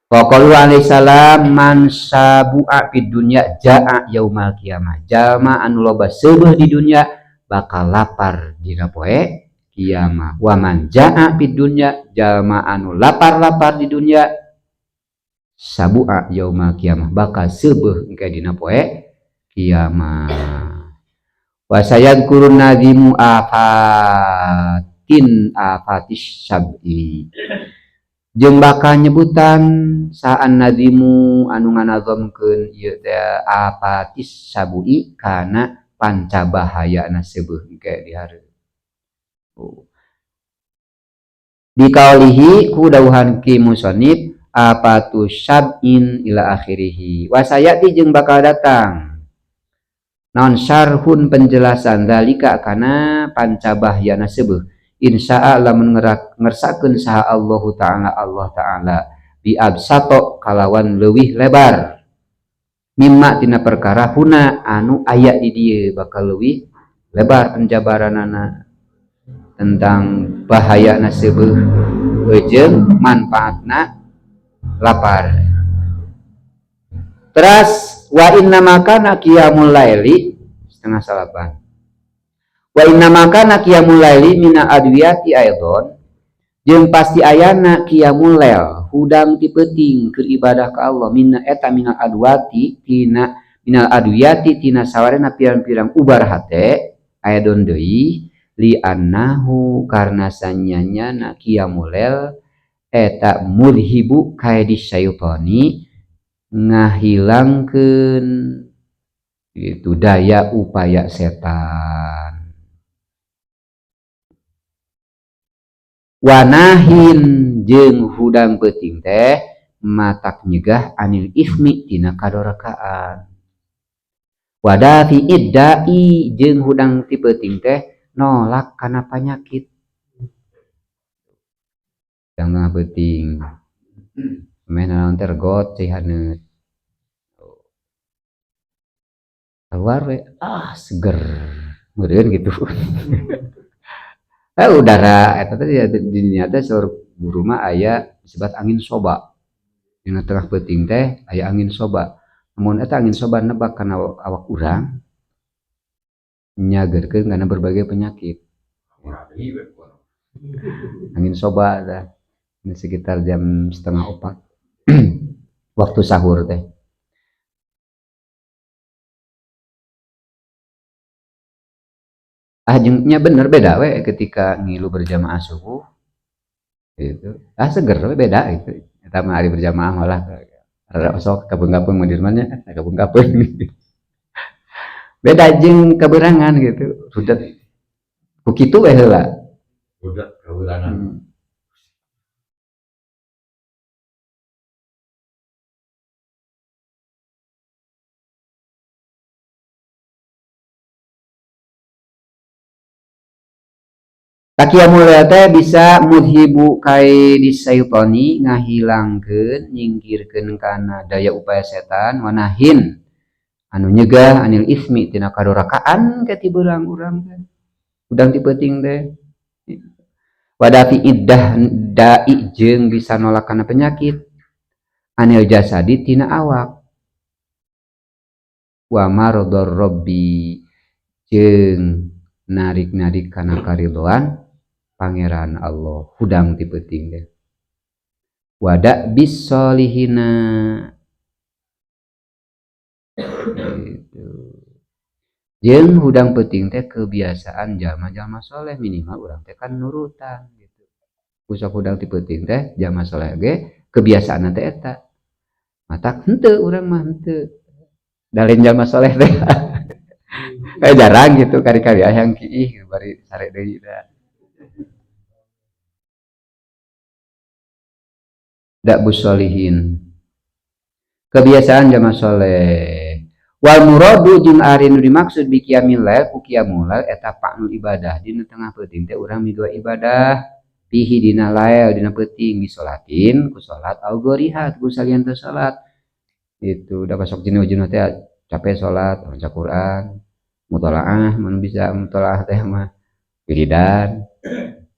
Wa qalu alaihi salam man sabu'a fid dunya jaa yaumal qiyamah. Jalma anu loba seubeuh di dunya bakal lapar dina poe kiamah. Wa man jaa fid dunya jalma anu lapar-lapar di dunya sabu'a yaumal qiyamah bakal seubeuh engke dina poe kiamah. Wa sayadkurun nazimu afatin afatis sab'i. Jeung bakal nyebutan saan nazimu anu nganazomkeun ieu teh afatis sab'i kana panca bahayana seubeuh engke di hareup. Oh. Dikaulihi ku dawuhan ki musonib apatu sab'in ila akhirih. Wa sayati jeung bakal datang naon syarhun penjelasan dalika kana panca bahyana seubeuh insya'a lamun ngersakeun saha Allahu ta'ala Allah ta'ala bi absato kalawan leuwih lebar mimma tina perkara huna anu aya di dieu bakal leuwih lebar penjabaranana tentang bahayana seubeuh jeung manfaatna lapar. Teras wa inna makana qiyamul laili 8:30. Wa inna makana qiyamul laili mina adwiyati aidon jeung pasti ayana qiyamul lail hudang ti peuting keur ibadah ka Allah mina eta minal adwati tina minal adwiyati tina sawarena pirang-pirang ubar hate aidon deui li annahu karna sanyanyana qiyamul lail eta mudhibu kaidi syaitani ngahilangkeun itu daya upaya setan. Wanahin jeung hudang peuting teh matak nyegah anil ismi tina kadorakaan. Wadafi iddai jeung hudang ti peuting teh nolak kana panyakit. Jangan peuting. Meh naon teh regot cai haneut. Keluar we ah seger. Meureun gitu. Udara eta teh di dinya teh saur guru mah aya disebut angin soba. Dina tengah peuting teh aya angin soba. Mun eta angin soba nebak kana awak urang nyageurkeun kana berbagai penyakit. Angin soba teh ini sekitar jam 3:30 waktu sahur teh. Ah jengnya bener beda we ketika ngilu berjamaah subuh gitu. Ah seger we beda gitu. Eta mah ari berjamaah malah rada osok kapeung-kapeung mah di rumahnya, kapeung-kapeung. Beda jeung kaberangan gitu. Rudet. Ku kitu we heula. Rudet kaberangan. Qiyamul lail teh bisa mudhibu kaidi syaitani ngahilangkeun nyingkirkeun kana daya upaya setan wanahin anu nyegah anil ismi tina kadorakaan ke ti beurang urang teh udang ti peuting teh wadafi iddah dai jeung bisa nolak kana penyakit anil jasadi tina awak wa maradar rabbi jeung narik-narik kana karidhoan Pangeran Allah hudang ti peuting teh wada bisolihina gitu. Jeung hudang peuting teh kebiasaan jalma-jalma soleh minimal urang teh kan nurutan gitu. Usah hudang ti peuting teh jalma soleh ge kebiasaan teh eta matak henteu urang mah henteu da lain jalma soleh teh. Jarang gitu kari-kari hayang kiih bari sare deui teh. Da'bus solihin, kebiasaan jamaah soleh. Wal muradu jeung ari nu dimaksud bi qiyamil lail ku qiyamul lail eta fa'lul ibadah dina tengah peuting teh urang migawe ibadah fihi dina lail dina peuting bisolatin ku salat au goriha ku salian teu salat. Itu udah pasok jenuh-jenuh teh capek salat baca Quran mutolaah mun bisa mutolaah teh mah wiridan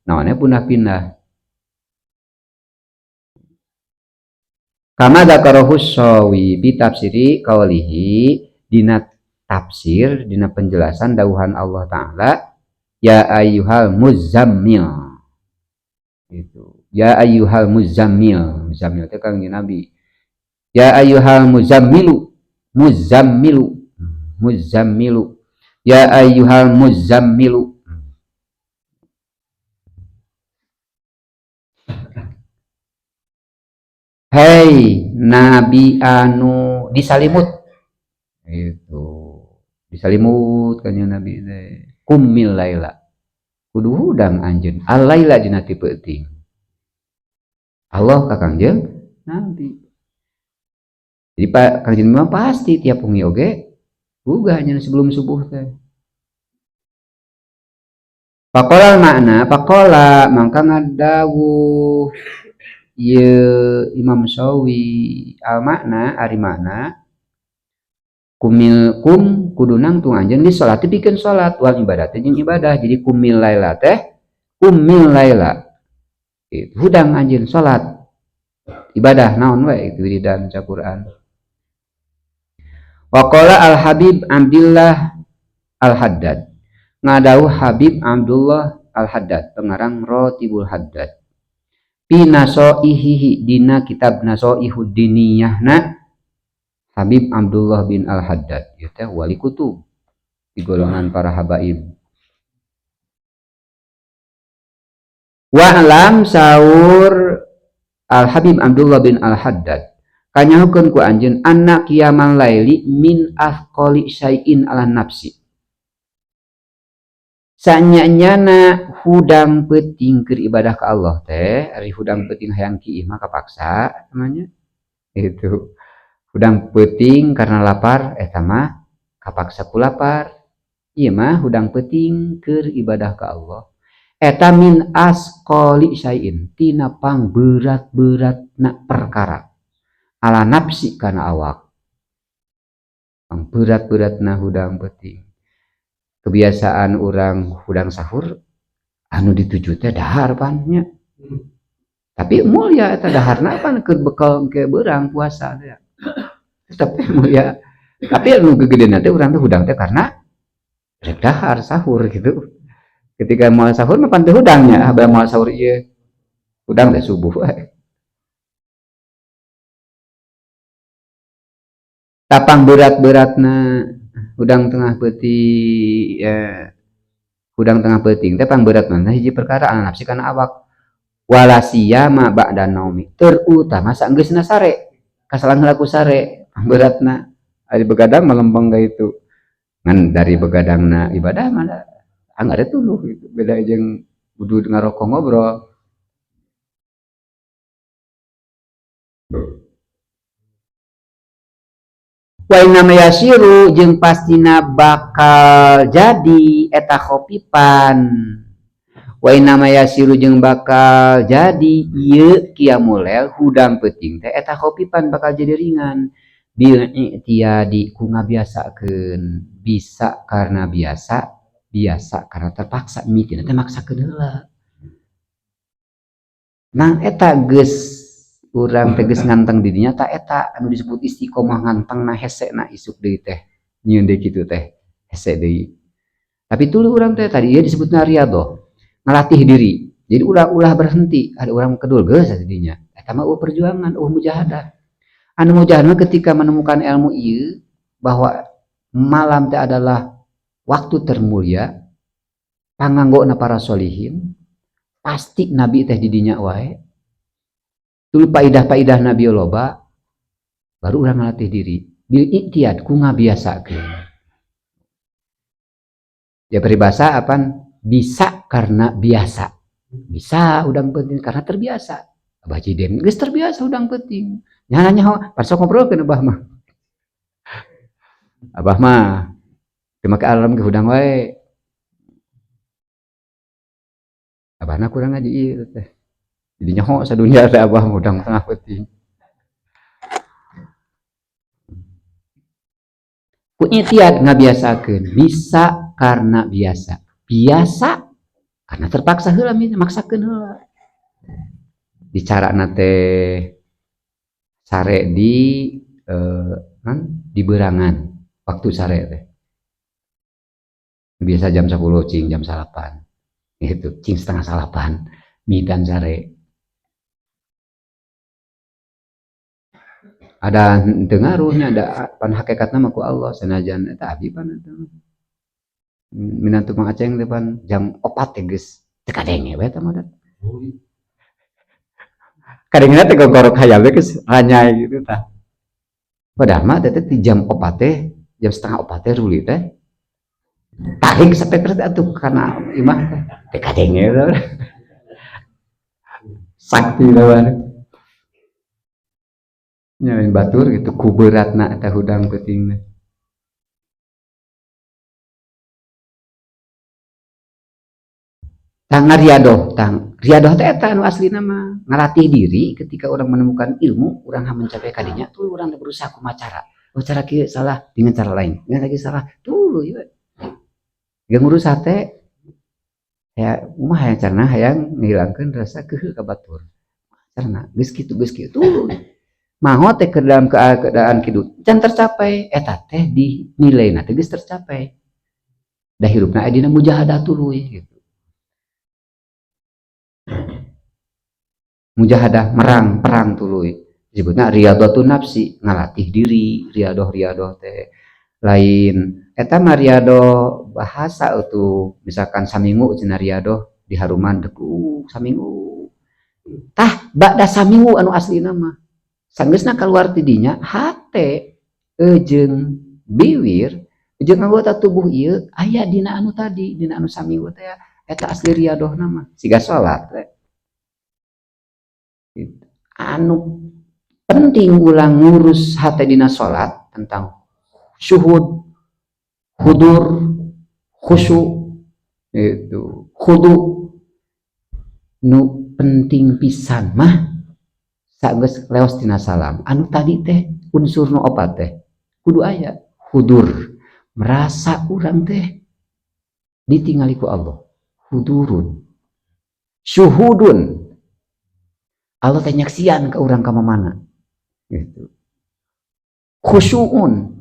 naonnya punah-pindah. Kama dzakarahu Sawi bi tafsiri qaulihi dina tafsir dina penjelasan dawuhan Allah Ta'ala ya ayyuhal muzammil. Itu ya ayyuhal muzammil, muzammil teh Kangjeng Nabi. Ya ayyuhal muzammilu, muzammilu, muzammilu, ya ayyuhal muzammilu. Hei nabi anu disalimut, itu disalimut kanjeng Nabi teh kumil laila kudu hudang anjeun al laila dina ti peuting Allah ka Kangjeng Nabi. Jadi Pak Kangjeng mah pasti tiap wengi oge gugah anjeun sebelum subuh teh. Faqala makna faqala mangka ngadawuh ieu Imam Sawi al makna ari makna kumil kum kudu nangtung anjeun di salat pikeun salat wal ibadah jeung ibadah. Jadi kumil laila teh kumil laila itu hudang anjeun salat ibadah naon we itu wiridan baca Quran. Waqala al Habib Abdullah Al Haddad ngadawuh Habib Abdullah Al Haddad pengarang Ratibul Haddad fi nasoihihi dina kitab Nasoihud Diniyahna Habib Abdullah bin Al-Haddad ieu teh wali kutub di golongan para habaib. Wa'lam saur Al-Habib Abdullah bin Al-Haddad kanyahukeun ku anjeun anna qiyamal laili min afqali syai'in ala nafsi. Sanya-nyana hudang peuting keur ibadah ka Allah teh, ari hudang peuting hayang kiih mah kapaksa namanya. Itu hudang peuting karena lapar eta mah kapaksa ku lapar. Ieu mah hudang peuting keur ibadah ka Allah. Eta min asqali syai'in tina pang berat-beratna perkara ala nafsi kana awak. Pang berat-beratna hudang peuting. Kebiasaan orang hudang sahur anu dituju teh dahar pan nya. Tapi mulia eta daharna pan keur bekal ke beurang puasa teh. Tapi mulia. Tapi anu gegedeuna teh urang teh hudang teh karena rek dahar sahur gitu. Ketika mau sahur mah pan teu hudangnya, abah mau sahur ieu. Hudang teh subuh we. Tapang berat-beratna hudang tengah peuting ya, hudang tengah peuting teh pang berat mana hiji perkara ala nafsi kana awak wala siyama ba'da naumi terutama saenggeusna sare kasalang heula ku sare pang beratna ari begadang melempeng ka itu ngan dari begadangna ibadah mah anggar tuluh gitu beda jeung budud ngarokok ngobrol. Wa inna ma yasiru jeung pastina bakal jadi eta khopipan. Wa inna ma yasiru jeung bakal jadi ieu qiyamul lail hudang peuting teh eta khopipan bakal jadi ringan bil i'tiyadi ku ngabiasakeun bisa karena biasa biasa karena terpaksa mitina teh maksakeun heula. Nang eta geus urang teh geus nganteng di dinya ta eta anu disebut istiqomah nganteng na hese na isuk deui teh nyieun deui kitu teh hese deui. Tapi tuluy urang teh tadi ieu disebutna riyadhah ngalatih diri. Jadi ulah-ulah berhenti ada urang kedul geus di dinya eta mah eueuh perjuangan eueuh mujahadah. Anu mujahadah mah ketika menemukan ilmu ieu bahwa malam teh adalah waktu termulia panganggona para solihin pasti nabi teh di dinya wae. Tuluy paidah-paidah nabi loba baru urang ngalatih diri bil i'tiyad ku ngabiasakeun. Ya peribahasa apan bisa karena biasa. Bisa udang penting karena terbiasa. Abah Jidem geus terbiasa hudang peuting. Nya nyaho, pas sok ngobrolkeun abah mah. Abah mah teu make alarm ge hudang wae. Abahna kurang ngaji ieu teh. Jadi nyaho sadunya teh abah hudang tengah peuting. Ku i'tiad ngabiasakeun, bisa karena biasa. Biasa karena terpaksa heula maksakeun heula. Dicarana teh sare di di berangan waktu sare teh. Biasa jam 10 cing jam 9. Gitu, cing setengah salapan mitan sare. Ada teu ngaruhnya, ada pan hakikatna mah ku Allah sanajan eta abdi pan eta minantu Mang Aceng teh pan jam 4 teh geus teu kadenge we eta mah da. Kadengena teh gogorok hayam we geus ranyai gitu tah. Padahal mah teh di jam 4 teh, jam setengah 4 teh ruli teh tarik speaker teh atuh kana imah teh teu kadenge we. Sakti lawan. Nyalain batur gitu ku beratna eta hudang peuting teh. Tang ngariadoh, tang riadoh teh eta anu aslina mah ngalatih diri ketika orang menemukan ilmu, urang mencapai kadinya tuh urang berusaha kumaha cara. Oh cara kieu salah dengan cara lain, dengan lagi salah tuluy we. Geus ngurus hate ya kumaha hayang carana hayang ngihilangkeun rasa keuheuh ka batur. Carana geus kitu tuluy. Maho teh ke dalam keadaan kitu can tercapai eta teh dinilai teh geus tercapai. Da hirupna aya dina mujahadah tuluy gitu. Mujahadah merang perang tuluy disebutna riyadhatun nafsi, ngalatih diri, riyadoh-riyadoh teh lain eta mah riyadoh bahasa eutuh misalkan saminggu cenah riyadoh di haruman deku saminggu tah ba'da saminggu anu aslina mah sanggeusna kaluar ti dinya hate jeung biwir jeung anggota tubuh ieu aya dina anu tadi dina anu saminggu teh eta asli riyadohna mah siga salat teh. Anu penting ulang ngurus hate dina salat tentang syuhud, hudur, khusyuk itu khudu nu penting pisan mah sageus leos tina salam anu tadi teh unsur nu opat teh kudu aya hudur merasa urang teh ditingali ku Allah hudurun syuhudun Allah teh nyaksian ke urang ka mana gitu khusyuun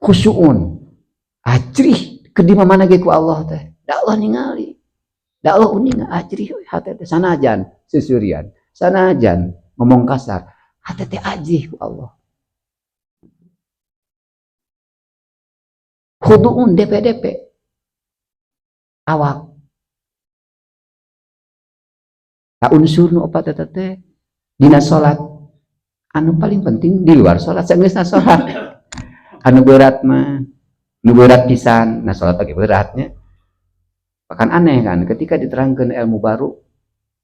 khusyuun ajrih ke di mana ge ku Allah teh da Allah ningali da Allah uninga ajrih hate teh sanajan sesurian sanajan ngomong kasar hate teh ajrih ku Allah khuduun DPDP awak ta unsur nu opat eta teh dina salat anu paling penting di luar salat sageusna salat anu berat mah nu berat pisan nah salat oge beratnya bahkan aneh kan ketika diterangkeun ilmu baru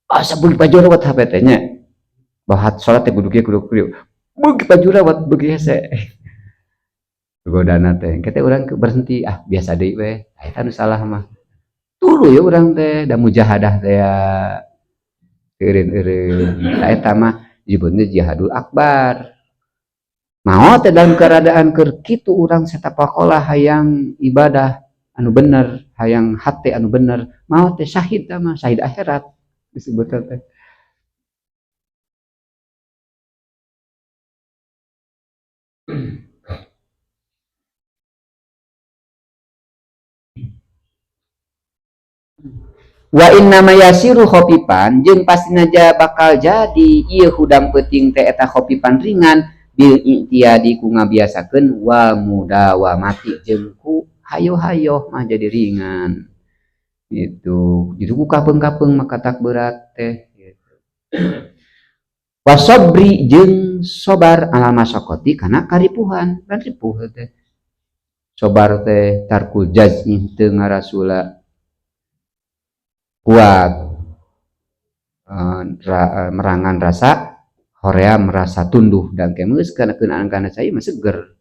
asa beuki pajurawat HP teh nya bahwa salat teh kudu kieu kudu kieu beuki pajurawat beuki hese godana teh kita urang berhenti ah biasa deui we eta nu salah mah tuluy ya urang teh da mujahadah teh ya eureun-eureun ta eta mah disebutna jihadul akbar Mau teh dalam keadaan keur kitu urang satapakola hayang ibadah anu bener, hayang hate anu bener, mau teh syahid tah mah, syahid akhirat disebutna teh. Wa inna ma yasiru khofifan jeung pastina bakal jadi ieu hudang peuting teh eta khofifan ringan bil i'tiyadi ku ngabiasakeun wa mudawamati jeung ku hayo-hayo mah jadi ringan gitu. Jadi ku kapeung-kapeung maka tak berat teh gitu. Wa sabri jeung sobar ala masaqati kana karipuhan kan ripuh teh. Sobar teh tarkul jazmi teu ngarasula kuat Merangan rasa horea merasa tunduh dan geus kana keunaan kana cai mah seger.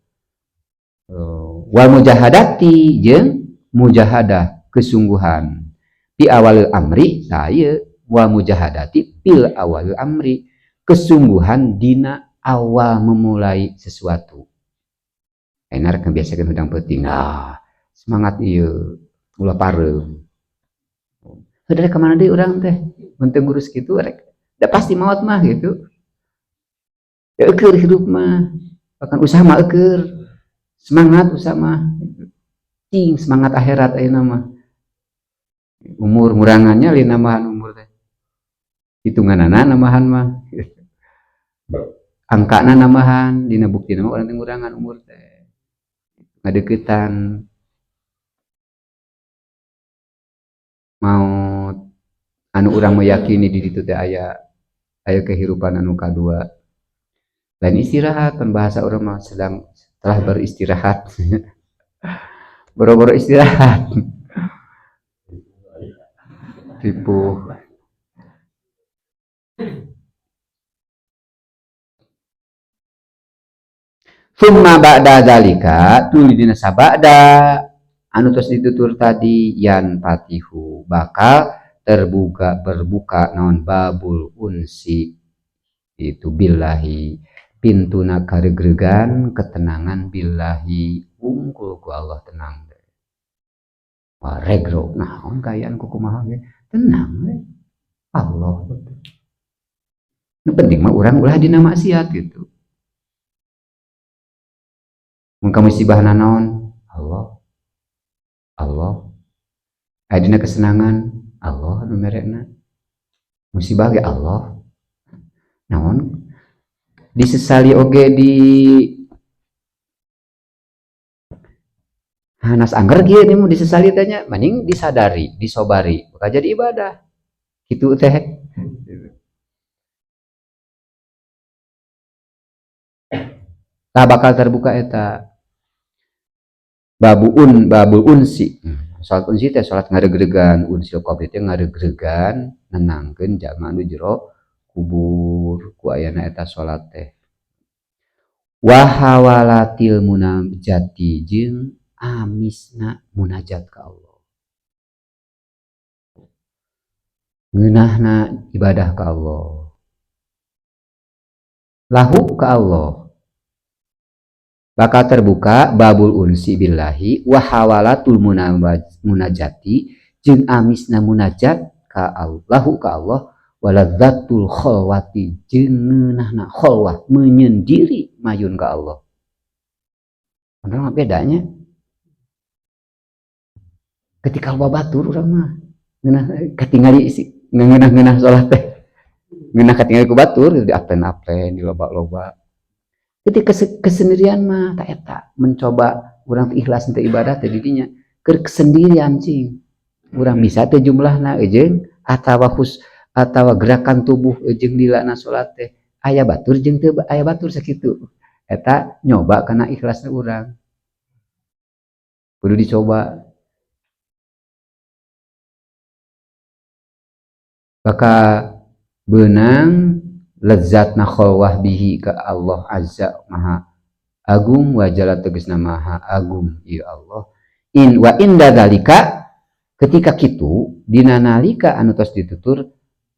Wal mujahadati jeung mujahadah kesungguhan fi awalil amri tah ieu wal mujahadati fil awalil amri kesungguhan dina awal memulai sesuatu. Enar kan biasa kan hudang peuting. Nah, semangat ieu ulah pareum. Heuh rek ka mana deui urang teh? Mun teu ngurus kitu rek da pasti maot mah gitu. Ya eueur hidup mah. Bahkan usaha mah eueur. Semangat usaha mah. Cing semangat akhirat ayeuna mah. Umur ngurangannya lain nambahan umur teh. Hitunganana nambahan mah. Angkana nambahan dina buktina mah urang teh ngurangan umur teh. Ngadeukeutan maut anu urang meyakini di ditu teh aya kehidupan anu kadua. Lain istirahat, pan bahasa urang mah sedang telah beristirahat. Boro-boro istirahat. Ripuh. Summa ba'da dzalika tuluy dina sabada anu tos ditutur tadi yan patihu bakal terbuka berbuka naon babul unsi itu billahi pintuna karegregan ketenangan billahi wungkul ku Allah tenang. Wah regro naon kaayaan ku kumaha ge tenang we Allah. Nu penting mah urang ulah dina maksiat gitu. Mun ka musibahna naon Allah Allah aya dina kesenangan Allah nu merena musibah ge Allah naon disesali oge di hanas angger kieu nih mun disesali teh nya mending disadari disobari bakal jadi ibadah kitu teh. Tah bakal terbuka eta babul unsi. Salat unsi teh salat ngaregregan, unsil qabri teh ngaregregan nenangkeun jalma anu jero kubur ku ayana eta salat teh. Wa hawalatil munajati jeung amisna munajat ka Allah. Ngeunahna ibadah ka Allah. Lahu ka Allah. Bakal terbuka babul unsi billahi wa hawalatul munajati jeung amisna munajat ka Allahu ka Allah waladzatul khalwati jeung ngeunahna khalwah menyendiri mayun ka Allah. Urang mah bedanya ketika loba batur urang mah ngeunah katingali isi ngeunah-ngeunah salat teh ngeunah katingali ku batur di aplen-aplen di loba-loba. Ketika kesendirian mah tak eta mencoba urang teh ikhlas teh ibadah teh didinya keur kesendirian cing urang bisa teh jumlahna jeung atawa khus atawa gerakan tubuh jeung dilana salat teh aya batur jeung teu aya batur sakitu eta nyoba kana ikhlasna urang kudu dicoba bakal beunang lezatna khalwah bihi ka Allah azza maha agung wa jalla tegasna maha agung ya Allah in wa inda dzalika ketika kitu dina nalika anu tos ditutur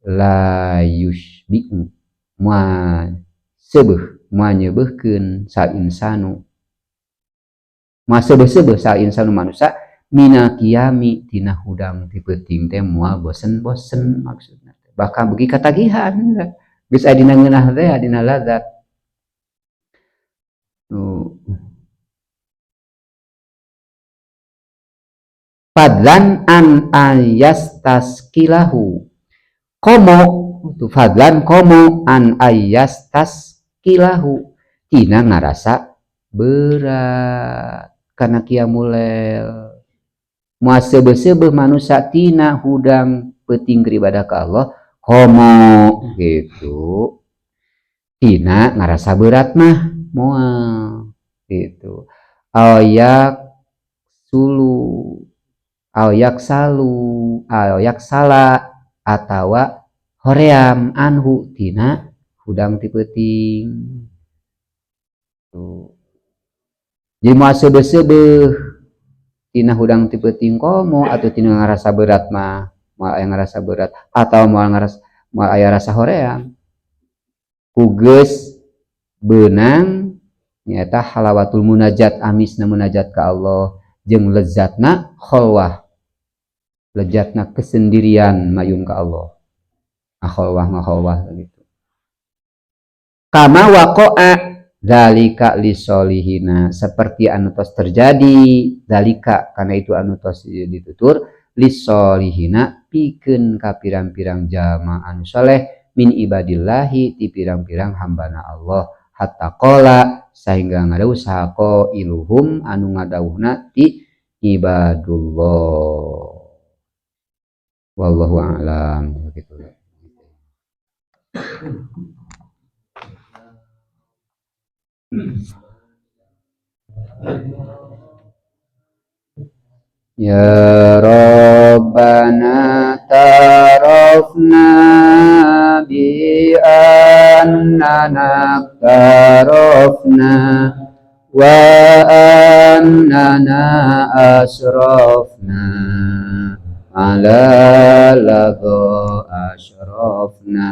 la yushbi'u ma seubeuh ma nyeubeurkeun sa insanu ma seubeuh-seubeuh sa insanu manusia mina qiyami tina hudang ti peuting teh moal bosen-bosen maksudna bahkan beuki katagihan geus adina ngeunah teh adina lazat. Fadlan an ayastaskilahu komo tu fadlan komo an ayastaskilahu tina ngarasa berat kana qiyamul lail moal seubeuh-seubeuh manusia tina hudang peuting keur ibadah ka Allah komo gitu tina ngarasa berat mah moal gitu ayak sulu ayak salu ayak sala atawa Hoream anhu tina hudang ti peuting. Tuh. Jadi moal seubeuh-seubeuh tina hudang ti peuting komo atau tina ngarasa berat mah, moal aya ngarasa berat atau moal ngarasa, moal aya rasa hoream. Ku geus beunang nyaeta halawatul munajat, amisna munajat ka Allah jeung lezatna kholwah, lezatna kesendirian mayun ka Allah. Ngakholwah ngakholwah gitu. Kama waqa'a dzalika lisolihina, seperti anu tos terjadi dzalika karena itu anu tos ditutur lisolihina pikeun ka pirang-pirang jalma anu soleh min ibadillahi ti pirang-pirang hambana Allah hatta qala sehingga ngadawuh saha qailuhum anu ngadawuhna ti ibadullah. Wallahu a'lam gitu. Ya Rabbana tarafna bi annana tarafna wa annana asrafna ala ladha asrafna.